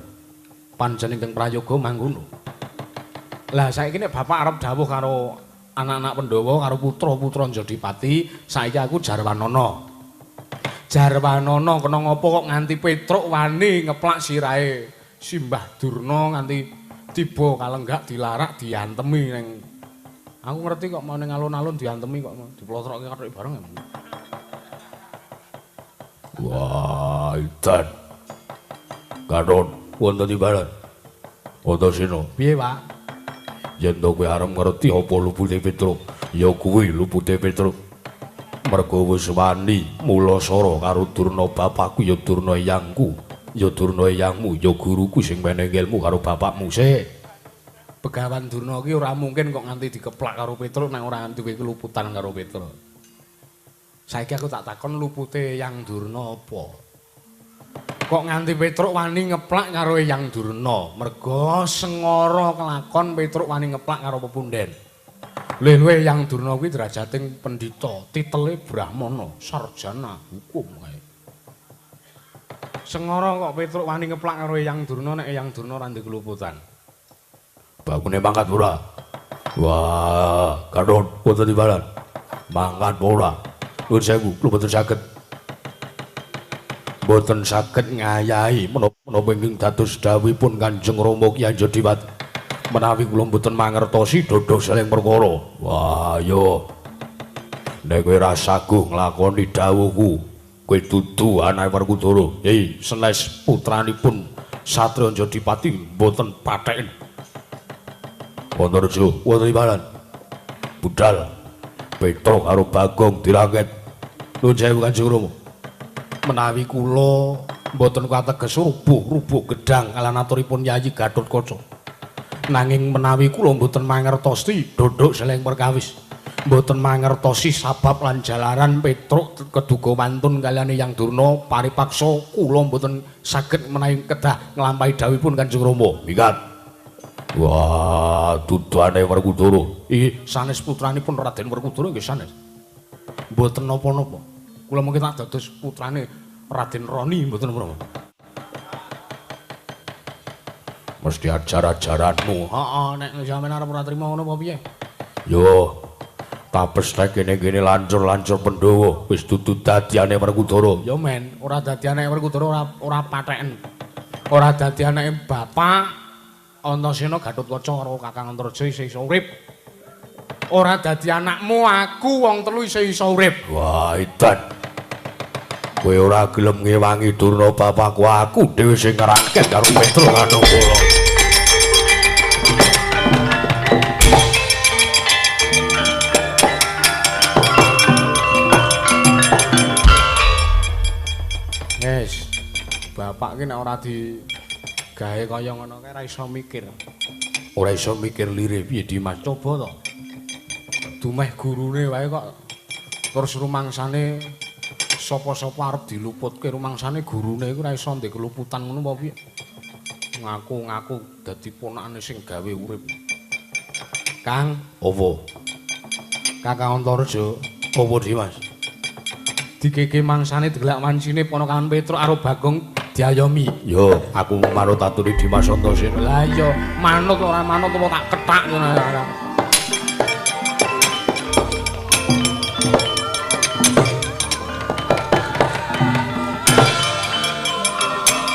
Pancen ingkang prayoga mangkono. Lah saiki nek bapak arep dawuh karo anak-anak Pandhawa karo putra-putra Jodipati, saiki aku jarwanana. Jarwanana kena ngopo kok nganti Petruk wani ngeplak sirahe Simbah Durna nganti tiba kalenggak dilarak diantemi ning aku ngerti kok mau ning alun-alun diantemi kok diplotrokke kathok bareng. Wah, edan. Gatot wonten timbalan. Antasena, piye, Pak? Yen to kowe arep ngerti apa lupute Petruk, ya kuwi lupute Petruk. Mergo wis wani mulasara karo Durna bapakku ya Durna eyangku, ya Durna eyangmu, ya guruku sing menehi ilmu karo bapakmu sik. Begawan Durna ki ora mungkin kok nganti dikeplak karo Petruk nek ora duwe keluputan karo Petruk. Saiki aku tak takon lupute Eyang Durna apa? Kok nganti Petruk wani ngeplak karo Eyang Durna? Mergo sengara kelakon Petruk wani ngeplak karo pepunden. Lha Eyang Durna kuwi derajating pendhita, titele Brahmana, sarjana hukum kae. Sengara kok Petruk wani ngeplak karo Eyang Durna nek Eyang Durna ora ndek keluputan. Bagune mangkat ora? Wah, Gatot wonten timbalan. Mangkat ora? Nuwun sewu, kula mboten saged. Mboten saged ngayahi menapa ingkang dados dawuhipun Kanjeng Rama Kyai Jodipati. Menawi kula mboten mangertosi dodok saling perkara. Wah, yo. Nek kowe ora saguh nglakoni dawuhku, kowe dudu anake Werkudara. Hei, senes putranipun Satria Jodipati mboten patheken. Antareja wonten timbalan. Budal Petruk karo Bagong dirangket. Nuwun sewu Kanjeng Rama. Menawi kula mboten kateges rubuh-rubuh gedhang kalan aturipun Yayi Gatotkaca. Nanging menawi kula mboten mangertosi dodok seleng perkawis. Mboten mangertosi sabab lan jalaran Petruk keduga wantun kaliyan Eyang Durna paripaksa kula mboten saged menawi kedah nglampahi dawuhipun Kanjeng Rama. Minggat. Wah, duduane Werkudara. Iki sanes putranipun Raden Werkudara nggih sanes. Mboten napa-napa. Kula mungkin tak dados putrane Raden Roni mboten napa-napa. Mesti ajar-ajaranmu. Heeh, nek sampeyan arep ora trima ngono apa piye? Yo. Tapes nek kene-kene lancur-lancur Pandhawa wis dudu dadiane Werkudara. Yo men, ora dadi anake Werkudara ora patheken. Ora dadi anake bapak Antasena Gatotkaca karo Kakang Antareja isih iso urip. Ora dadi anakmu aku wong telu isih iso urip. Wah, edan. Kowe ora gelem ngewangi Durna bapakku, aku dhewe sing ngrangket karo Petruk Anangkala. Wes, bapak ki nek ora di gawe kaya ngono kae ora iso mikir. Ora iso mikir lire piye Dimas? Coba to. Dumeh gurune wae kok terus rumangsane sapa-sapa arep diluputke rumangsane gurune iku ora iso ndek keluputan ngono apa piye? Ngaku-ngaku dadi ponakane sing gawe urip. Kang, apa? Kakang Antareja, apa Dimas? Dikeke mangsane digelak wancine ponakan Petruk karo Bagong diayomi. Yo, aku manut aturi Dimas Antasena. Lah iya, manut ora manut apa tak kethak ngono.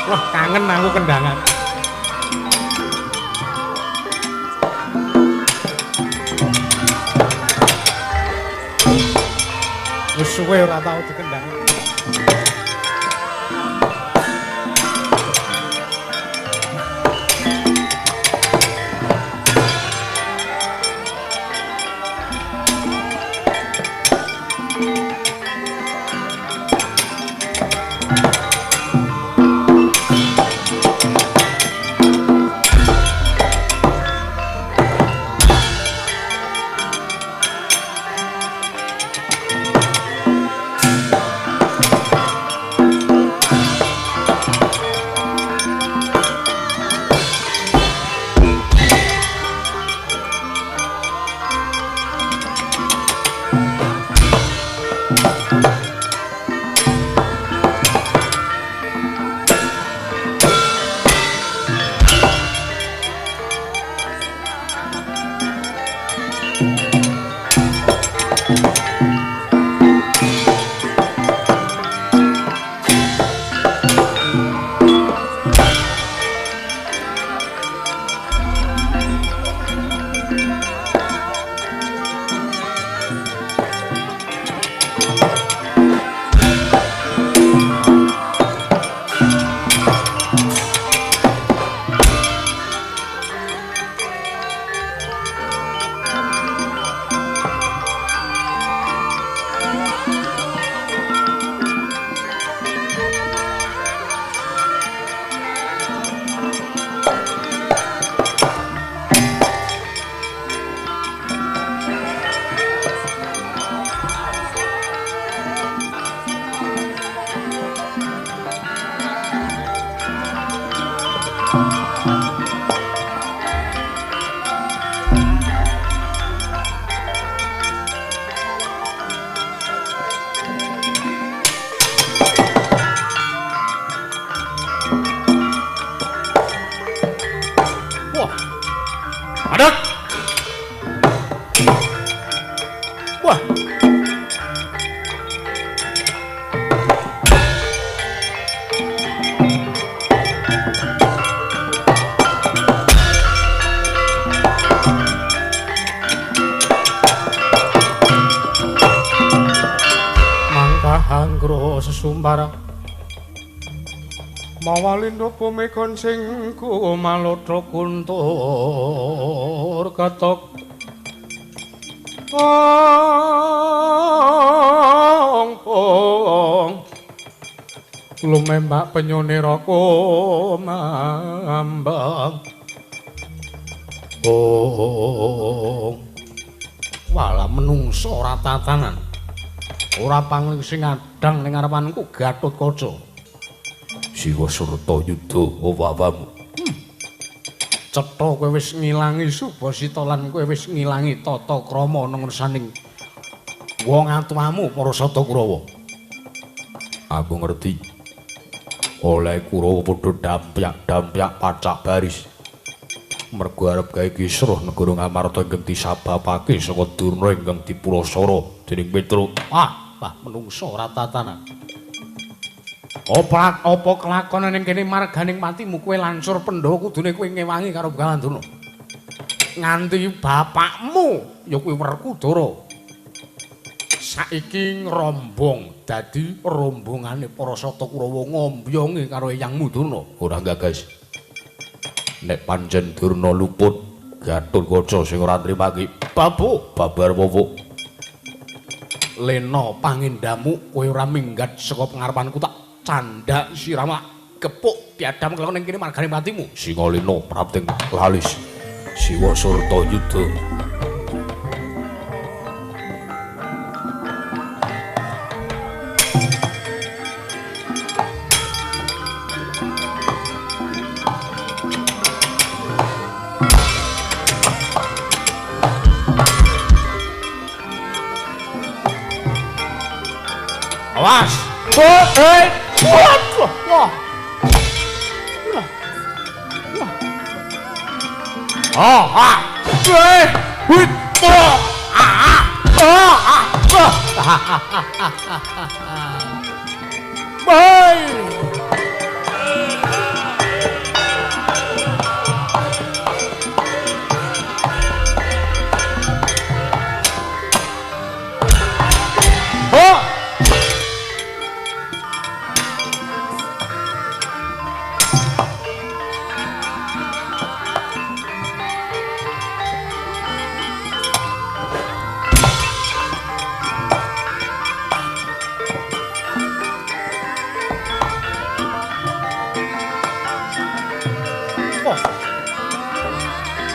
Wah, kangen aku kendangan. Wis suwe ora tau dikendangi. Sesumbar mawalindo bumi koncing kumalotro kuntur ketok ong ong lumembak penyone roko mambang ong wala menungso ora tatanan ora pangling sing adang ning ngarepanku Gatotkaca. Siwa Surta Yuda owawamu. Cetha kowe wis ngilangi subasita lan kowe wis ngilangi tata krama nang ngersaning wong atuwamu para Sata Kurawa. Aku ngerti. Oleh Kurawa padha dampyak-dampyak pacak baris. Mergo arep gawe kisruh negara Ngamarta ingkang disababake saka Durna ingkang dipulasara dening Petruk. Ah, bah menungso ora tatanan. Apa apa kelakon ning kene marganing patimu kowe lancur Pandhawa kudune kowe ngewangi karo Begawan Durna. Nganti bapakmu ya kuwi Werkudara. Saiki ngrombong dadi rombongane para Sata Kurawa ngombyongi karo Eyangmu Durna. Ora gagas. Nek pancen Durna luput, Gatotkaca sing ora nrimake babu babar wowo. Lena pangendamu kowe ora minggat saka pengarepanku tak candhak sirama gepuk diadam kelakon ning kene margane patimu. Singalena prapting lalis Siwa Surta Yuda. Awas. Wah. Wah. Ah, ah. Wih. Ah, ah. Ah, ah. Bye.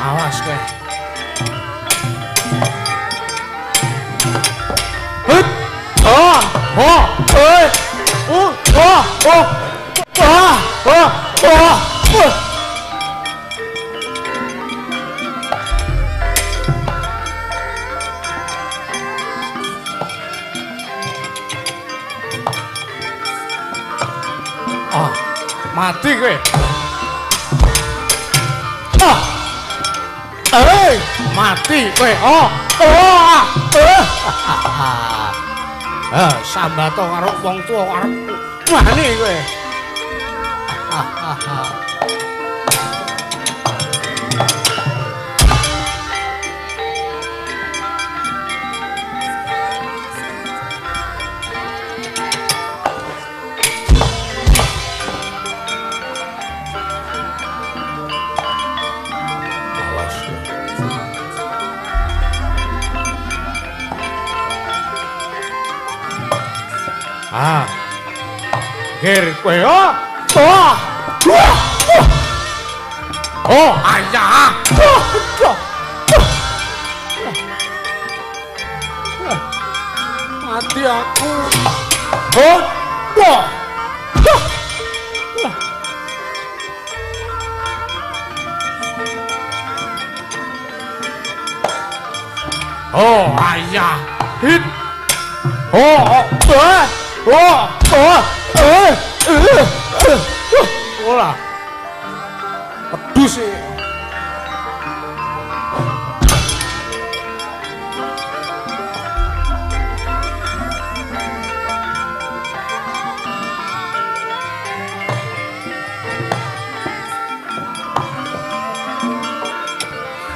Awas kowe. Hut. Ah, oh, eh. Oh, oh, oh. Ah, oh, oh. Ah, mati kowe. Ah. Mati kowe. Oh. Oh. Sambato karo wong tuwa arep wani kowe. Ah. Ger kowe. Oh. Oh. Oh, ayah. Mati aku. Oh. Oh. Oh, ayah. Hit. Oh, oh. Oh, oh, oh, ora. Pedus e.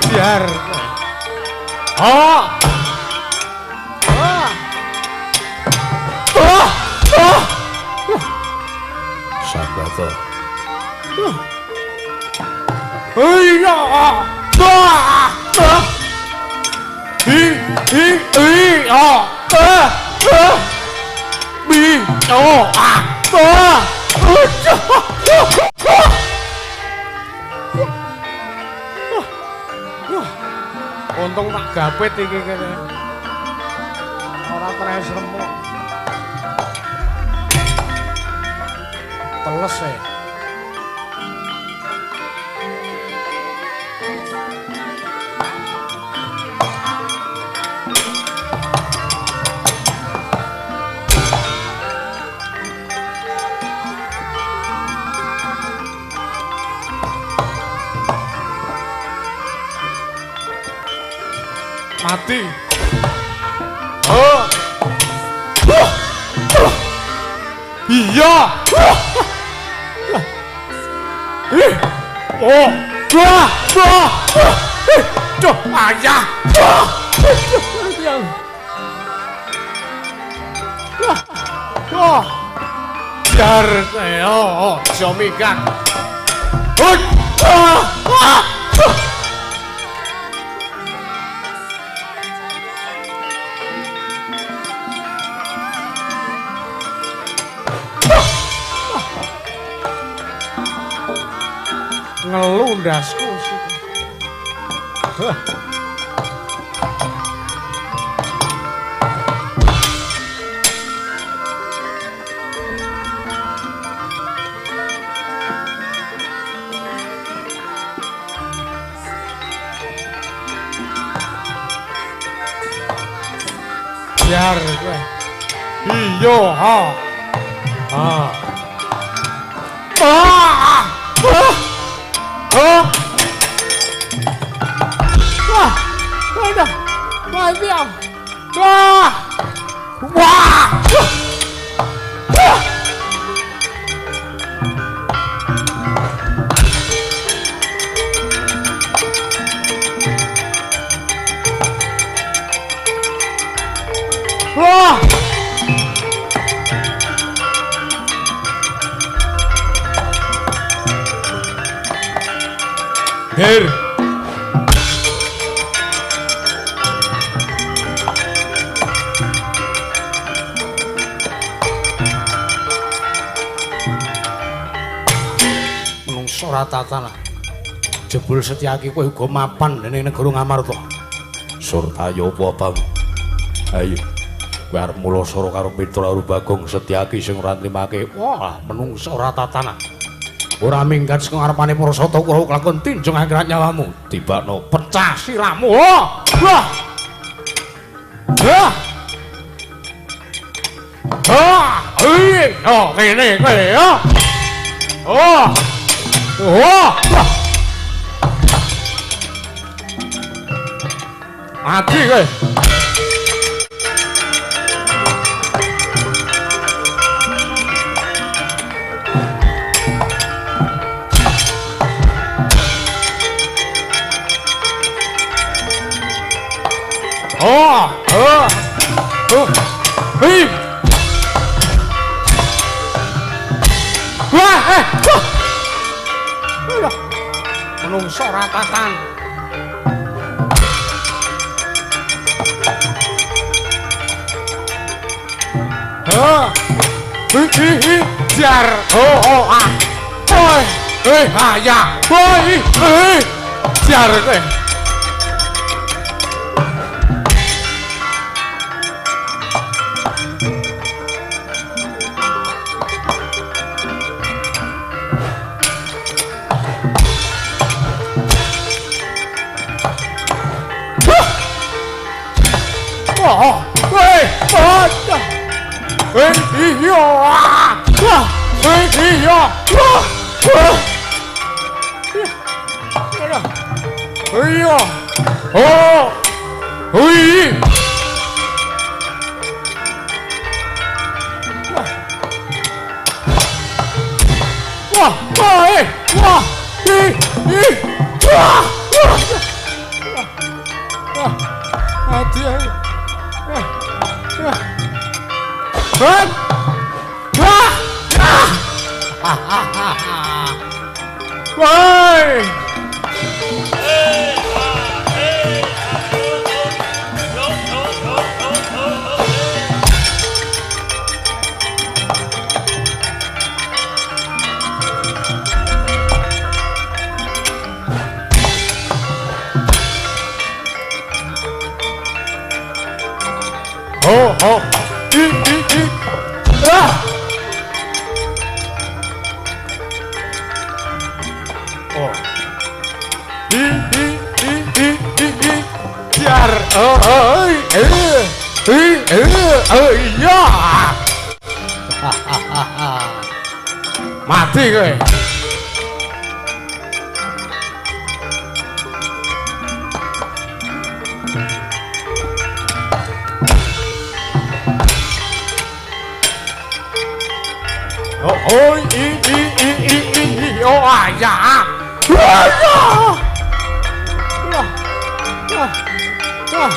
Biar. Oh. Sambato. Iya. I I I O E B O A Untung tak gapit iki kene. Ora tres remuk. Teles e. Mati. Oh. Oh. Oh. Iya. Ih. Oh. Wah. Wah. Duh, ayah. Oh. Dar, oh, oh, minggat. Ah. Ah. Ngelu ndasku sih. Biar kowe. Iya, ha. Ha. Ah! Ah! Oh. Wah, udah, mati aku. Wah, wah. Wah. Her. Menungso ora tatalah. Jebul Setyaki kowe uga mapan ning negara Ngamarta. Surtaya apa, Bang? Ayo. Kowe arep mulasara karo Mitra karo Bagong Setyaki sing ora nrimake. Wah, menungso ora tatalah. Ora minggat saka ngarepane para sata Kurawa kelakon tinjung akhirat nyawamu. Tibakno pecah sirahmu. Oh! Wah! Wah! Ah! Hei! Oh, kene kowe ya. Oh! Oh! Mati kowe. Oh, oh, oh, hei. Wah, wah. Menungso ratatan. Oh, hi, hi, hi, jar, oh, oh, ah, oi, ah, ya, oi, jar, Oh, hey, oh, hey, yo, ah, hey, yo, ah, hey, yo, oh, hey, wah, hey, wah, hey, wah, wah, mati. Wah! Ah! Woi! Oh, oh. I, I, I. Ah! Oh. I, I, I, I, I, I. Jar. Oh, oh, iya. Mati kowe. Oh, oh, i, i, i, i, i, i, oh, ah, ya, ah, ya, ya, ya, ya, ah.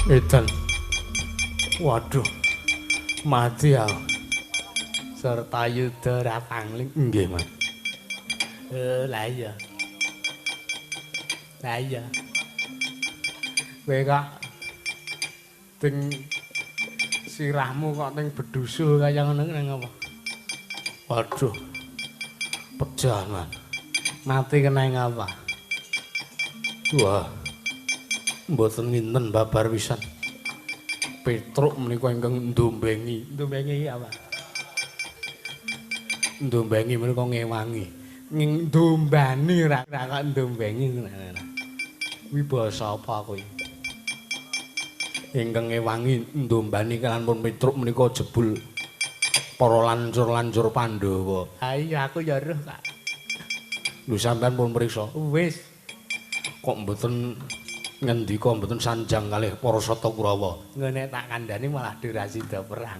Edan. Waduh, mati aku. Serta yuda rapangling. Nggih, Mas. Lah iya. Lah iya. Kowe kok ting sirahmu kok ting bedusul kaya ngono nang apa? Waduh. Pejah, Mas. Mati kena ngapa? Wah. Mboten nginten babar pisan. Petruk menika ingkang ndombengi. Ndombengi apa? Ndombengi menika ngewangi. Ndombani ra kok ndombengi ngono. Kuwi basa apa kuwi? Ingkang ngewangi ndombani kelan pun Petruk menika jebul para lancur-lancur Pandhawa. Ha iya aku ya roh, Kak. Lho sampean pun mriksa. Wis. Kok mboten ngendika mboten sanjang kalih para Sata Kurawa. Ngene tak kandhani malah durasida perang.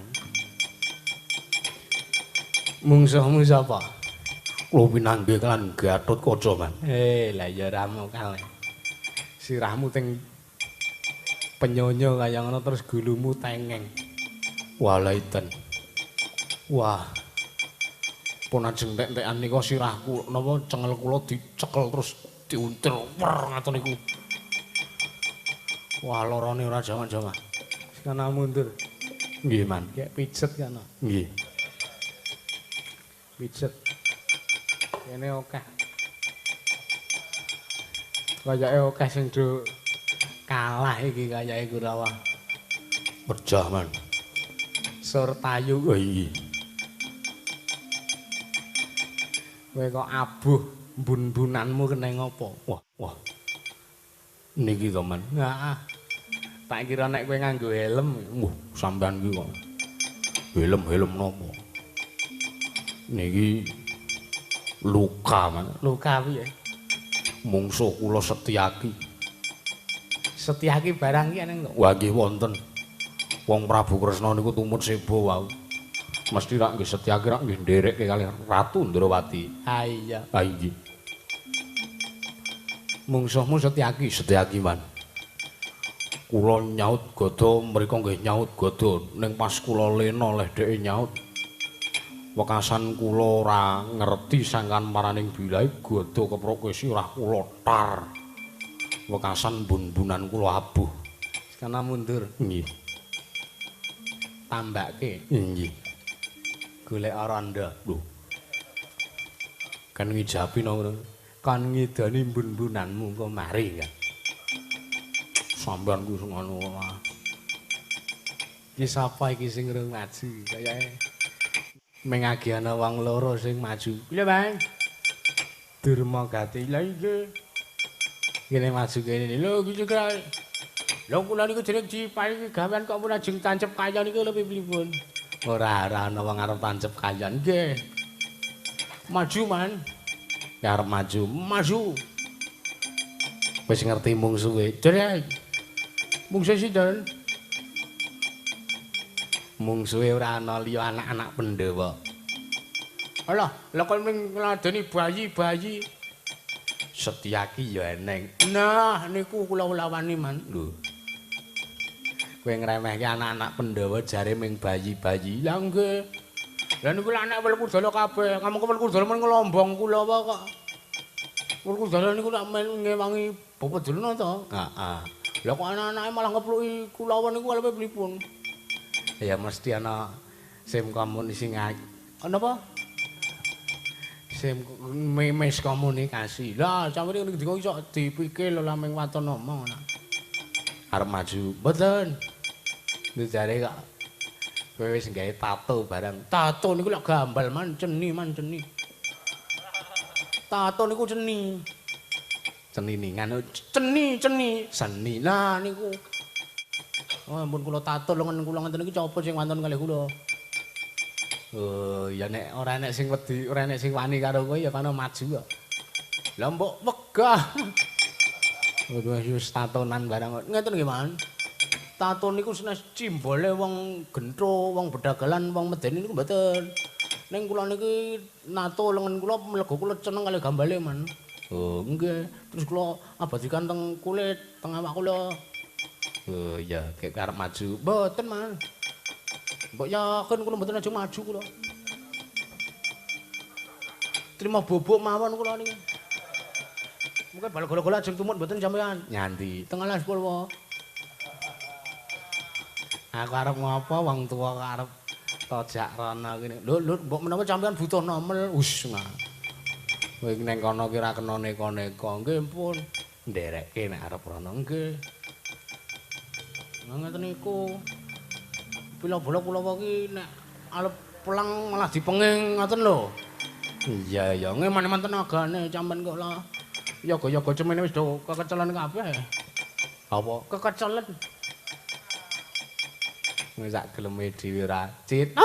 Mungsuhmu sapa? Kula pinanggih kan Gatotkaca, Man. Lah ya ora mokal. Sirahmu ting penyonyo kaya ngono terus gulumu tengeng. Walaiten. Wah. Pun ajeng entek-entekan nika sirahku napa cengel kula dicekel terus diuntir wer ngaten niku. Wah, lorone ora jaman-jaman. Kana mundur. Nggih, Man. Kayak pijet kana. Nggih. Pijet. Kene akeh. Kayake akeh sing do kalah iki kayake Kurawa. Pejah, Man. Surtayu. Oh iya. Kowe kok abuh. Bun-bunanmu kena ngopo? Wah, wah. Niki to, Man. Heeh. Tak kira nek kowe nganggo helm. Wah, sampean iki kok. Helm-helm napa? Niki luka, Man. Luka piye? Mungsuh kula Setyaki. Setyaki barang iki eneng to? Wah, nggih wonten. Wong Prabu Kresna niku tumut seba wau. Mesti rak nggih Setyaki rak nggih nderekke kalih Ratu Ndrawati. Ha iya. Ha inggih. Mungsuhmu Setyaki. Setyaki, Man. Kula nyaut gada, mriko nggih nyaut gada. Ning pas kula lena leh dheke nyaut. Wekasan kula ora ngerti sangkan maraning bilahe gada keprok wis ora kula tar. Wekasan bun-bunan kula abuh. Kana mundur. Nggih. Tambake. Nggih. Golek rondo. Lho. Kan ngijapi no ngono. Kon ngidoni bun-bunanmu kok mari kan. Sampeyan ku sing ngono ora. Iki sapa iki sing rung maju kayake mengagi ana wong loro sing maju. Lho, Bang. Durma Gati. Lha iki. Kene maju kene. Lho iki juga. Lho kula niku jeneng diparingi gawean kok pun ajeng tancep kayon niku lho pripun. Ora ora ana wong arep tancep kayon. Nggih. Maju, Man. Ya arep maju, maju. Wis ngerti mungsuhe. Jere. Mungsuhe sinten? Mungsuhe ora ana liya anak-anak Pandhawa. Alah, lha kok ming ngladeni bayi-bayi. Setyaki ya eneng. Nah, niku kula lawani, Man. Lho. Kowe ngremehke anak-anak Pandhawa jare ming bayi-bayi. Lah nggih. Lah niku lak anak Werkudara kabeh. Ngamuk Werkudara men ngelombong kula wae kok. Werkudara niku lak men ngewangi Bapak Durna to. Heeh. Lah kok anak-anake malah ngepluki kulawan niku arepe pripun? Ya mesti ana sim komunikasi ana apa? Sim memes komunikasi. Lah sampeyan ning ndi iso dipikir lho lah ming waton omong ana. Arep maju. Mboten. Jare kok kowe wis gawe tato barang. Tato niku lak gambal man ceni man ceni. Tato niku ceni. Ceniningan ceni ceni seni. Lah niku. Oh ampun kula tato lengen kula ngenten iki copo sing wonten kalih kula. Oh ya nek ora enek sing wedi, ora enek sing wani karo kowe ya kono maju kok. Lah mbok wegah. Wis tatonan barang. Ngeten nggih, Man. Tato niku senes cimbole wong gentho, wong bedagalan, wong medeni niku mboten. Ning kula niki nato lengen kula mlego kula ceneng kalih gambale, Man. Oh, nggih. Terus kula abadikan teng kulit, teng awak kula. Oh iya, kek arep maju. Mboten, Man. Mbok yakin kula mboten ajeng maju kula. Trima bobok mawon kula niki. Mungkin bal golo-golo ajeng tumut mboten sampean. Nyanti. Teng alas purwa. Aku arep ngopo wong tuwa kok arep tojak rono kene. Lho lho mbok menawa sampean butuh nomel. Wis nah. Kowe ning kono ki ora kena neka-neka. Nggih pun. Nderekke nek arep rono. Nggih. Ngoten niku. Pila-bola kula ki nek arep pulang malah dipenging ngoten lho. Iya ya, ngeman-eman tenagane sampean kok lah. Yoga-yoga cemene wis do kekecelen kabeh. Apa? Kekecelen. Wis sak geleme dhewe ora cit.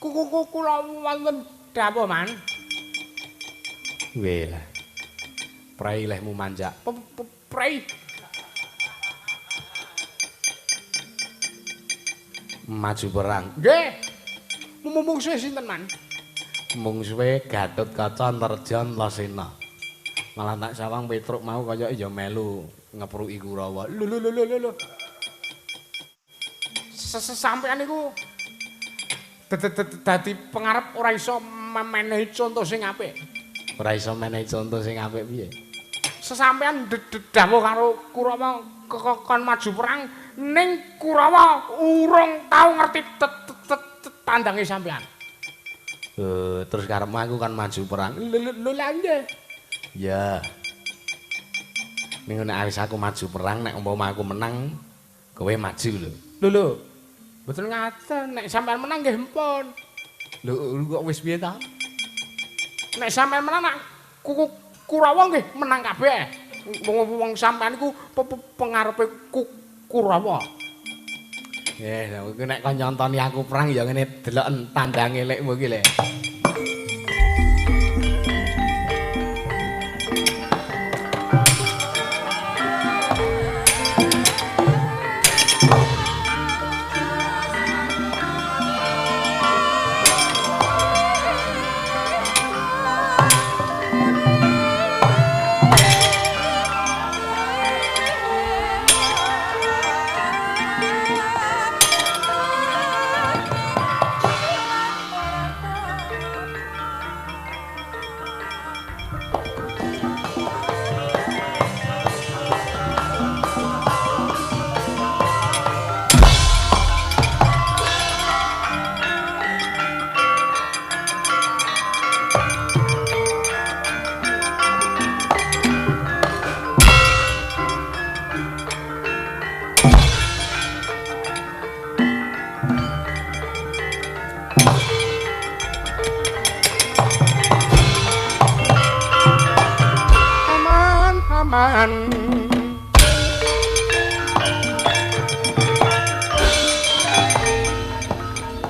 Kuku kula wonten dawuh, Man. Weh lah. Prei lehmu manjak. Prei. Maju perang. Nggih. Mungsuhe sinten, Man? Mungsuhe Gatotkaca, Antarja, Antasena. Malah tak sawang Petruk mau kaya ya melu ngepruki Kurawa. Lho lho lho lho lho. Sampeyan niku dadi pengarep ora iso menehi conto sing apik. Ora iso menehi conto sing apik piye? Sesampeyan dawuh karo Kurawa kon maju perang ning Kurawa urung tau ngerti tandange sampeyan. Terus karepmu aku kan maju perang. Lho lha nggih. Ya. Ning nek wis aku maju perang nek umpama aku menang kowe maju lho. Lho lho. Mboten ngaten, nek sampeyan menang nggih empun. Lho kok wis piye ta? Nek sampean menang nak Kurawa nggih menang kabeh. Wong sampean iku pengarepe Kurawa. Lha kuwi nek kon nyontoni aku perang ya ngene deloken tandange lekmu iki le.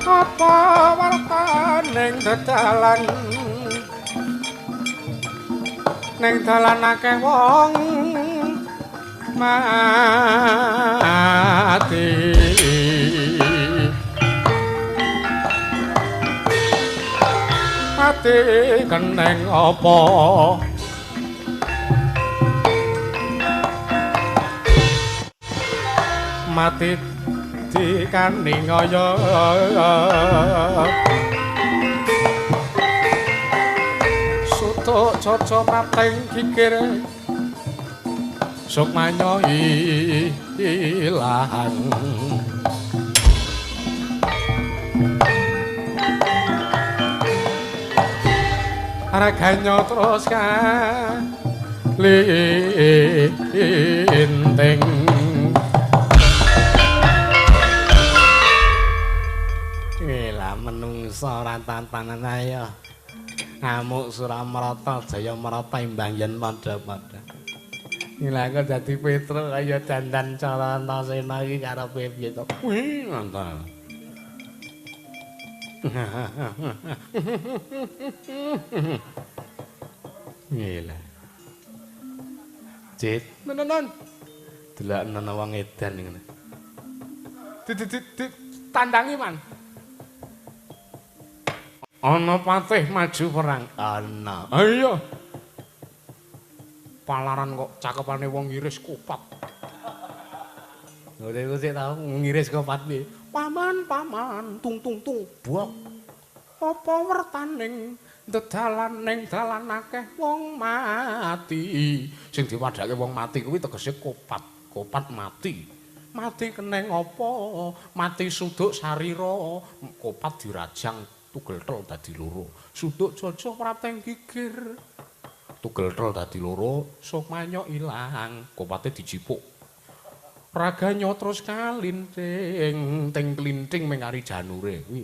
Apa wartaning dalan ning dalan akeh wong mati. Mati keneng apa? Mati dikaning kaya sutuk caca mateng kikir sukmanya ilang. Raganya terus kalinting. Menungso ora tantanan ayo ngamuk Suramrata Jayamrata imbang yen padha-padha. Lha kok dadi Petruk kaya dandan cara Antasena iki karepe piye to? Wih, mantap. Gila. Cit, nenenan. Delok ana wong edan ngene. Ditandangi, Man. Ana patih maju perang. Ana. Ha iya. Palaran kok cakepane wong ngiris kopat. Lha iku sik tau ngiris kopat piye? Paman, paman, tung tung tung, buak. Apa wertaning dedalan ning dalan akeh wong mati. Sing diwadhake wong mati kuwi tegese kopat, kopat mati. Mati keneng apa? Mati suduk sarira, kopat dirajang tugel tel dadi loro. Suduk caca prateng gigir. Tugel tel dadi loro, sukmanya ilang, kopate dijipuk. Raganya terus kalinting, ting klinting ming ari janure kuwi.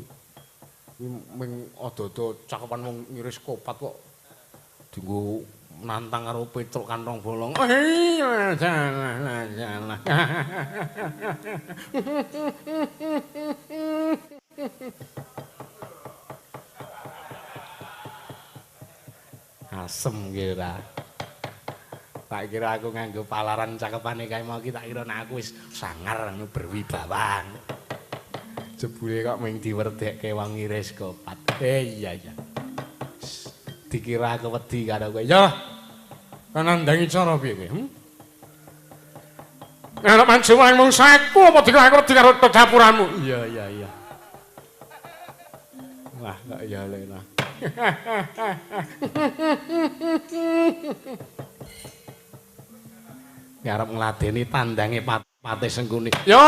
Kuwi ming ada-ada cakepan wong ngiris kopat kok dienggo nantang karo Petruk kantong bolong. Jalah jalah. Asem kira. Tak kira aku nganggo palaran cakepane kae mau ki tak kira nek aku wis sangar ngono berwibawa. Jebule kok mung diwerdekke wong ngiris kopat. Iya iya. Dikira aku wedi karo kowe. Ya. Kan nandangi cara piye kowe? Nek maju wae mung saku apa dikira aku wedi karo dapuramu? Iya iya iya. Wah, kok ya lena. Ngarep ngladeni tandange Patih Sengkuni. Yo,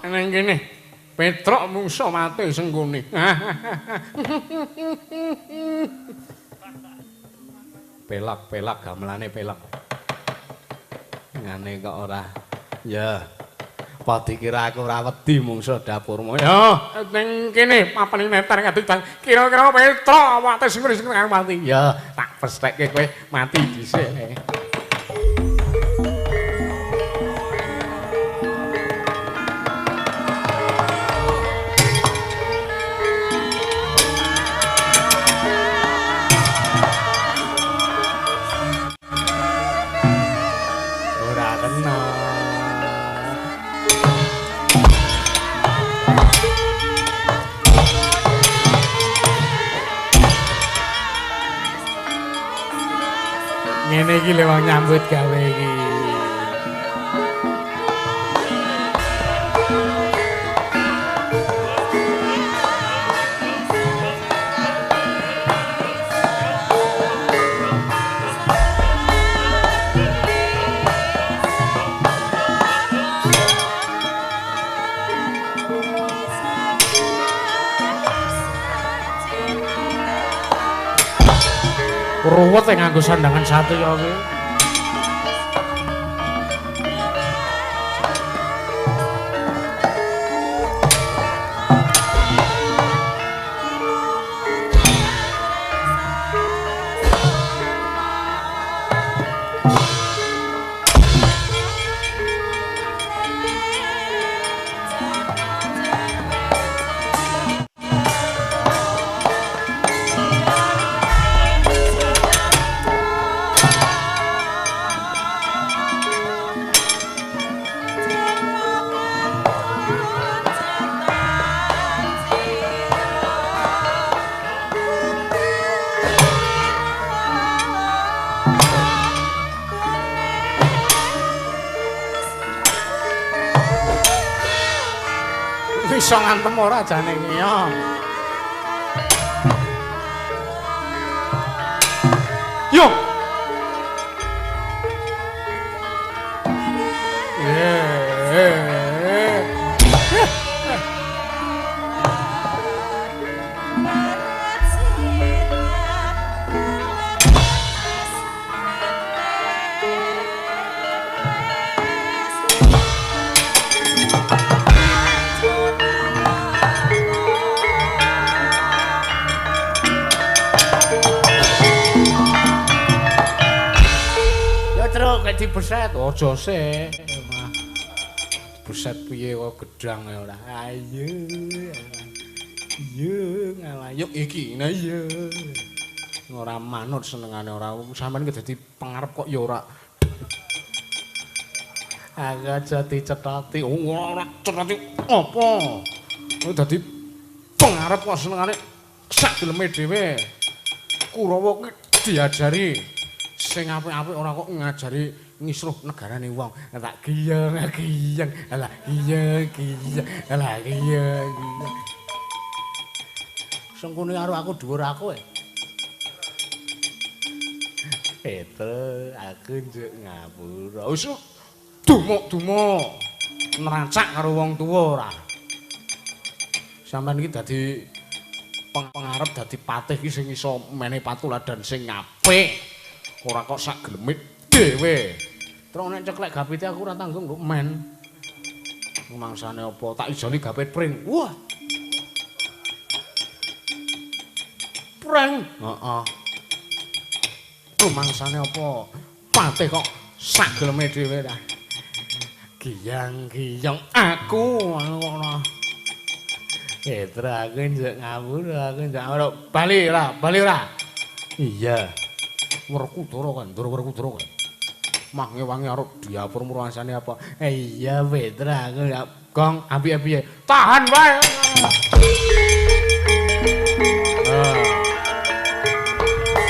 nang kene. Petruk mungsa mati Sengkuni. Pelak-pelak gamelane pelak. Ngene kok ora. Ya. Apa dikira aku ora wedi mungsuh dapurmu? Ya, ning kene papan neter ngadeg kira-kira Petra awake sing wis mati. Ya, tak pesthekke kowe mati dhisik. Ora kena. Ngene iki lho wong nyambut gawe iki. Ruwet yang nganggo sandangan satu ya kowe. Iso ngantem ora jane iki ya. Yo. Dibeset aja sih. Beset piye kok gedang ya ora. Ayo. Iya ngalayuk iki. Nah iya. Ora manut senengane ora. Sampeyan ki dadi pengarep kok ya ora. Aku aja dicethoti. Ora cethoti apa? Kowe dadi pengarep kok senengane sak geleme dhewe. Kurawa ki diajari sing apik-apik ora kok ngajari ngisruh negarane wong. Tak giyeng giyeng, alah giyeng giyeng, alah giyeng giyeng. Sengkune karo aku dhuwur aku e. Itu aku njuk ngapura. Wis dumuk-dumuk nerancak karo wong tuwa ora. Sampeyan iki dadi pengarep dadi patih iki sing iso menehi patuladan sing apik. Ora kok sak geleme dhewe. Terus nek ceklek gapite aku ora tanggung lho men. Mangsane apa tak ijoli gapit pring. Wah. Pring. Heeh. Mangsane apa? Patih kok sak geleme dhewe ta. Giyang-giyang aku ngono. Petra aku njuk ngapura, aku njuk ngapura. Bali ora, bali ora. Iya. Werkudara kan, Ndara Werkudara kan. Mah ngewangi arep diapur murasane apa? Iya Petra aku ya gong apike piye? Tahan wae.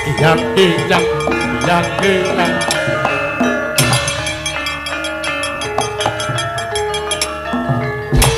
Giyang giyang giyang giyang.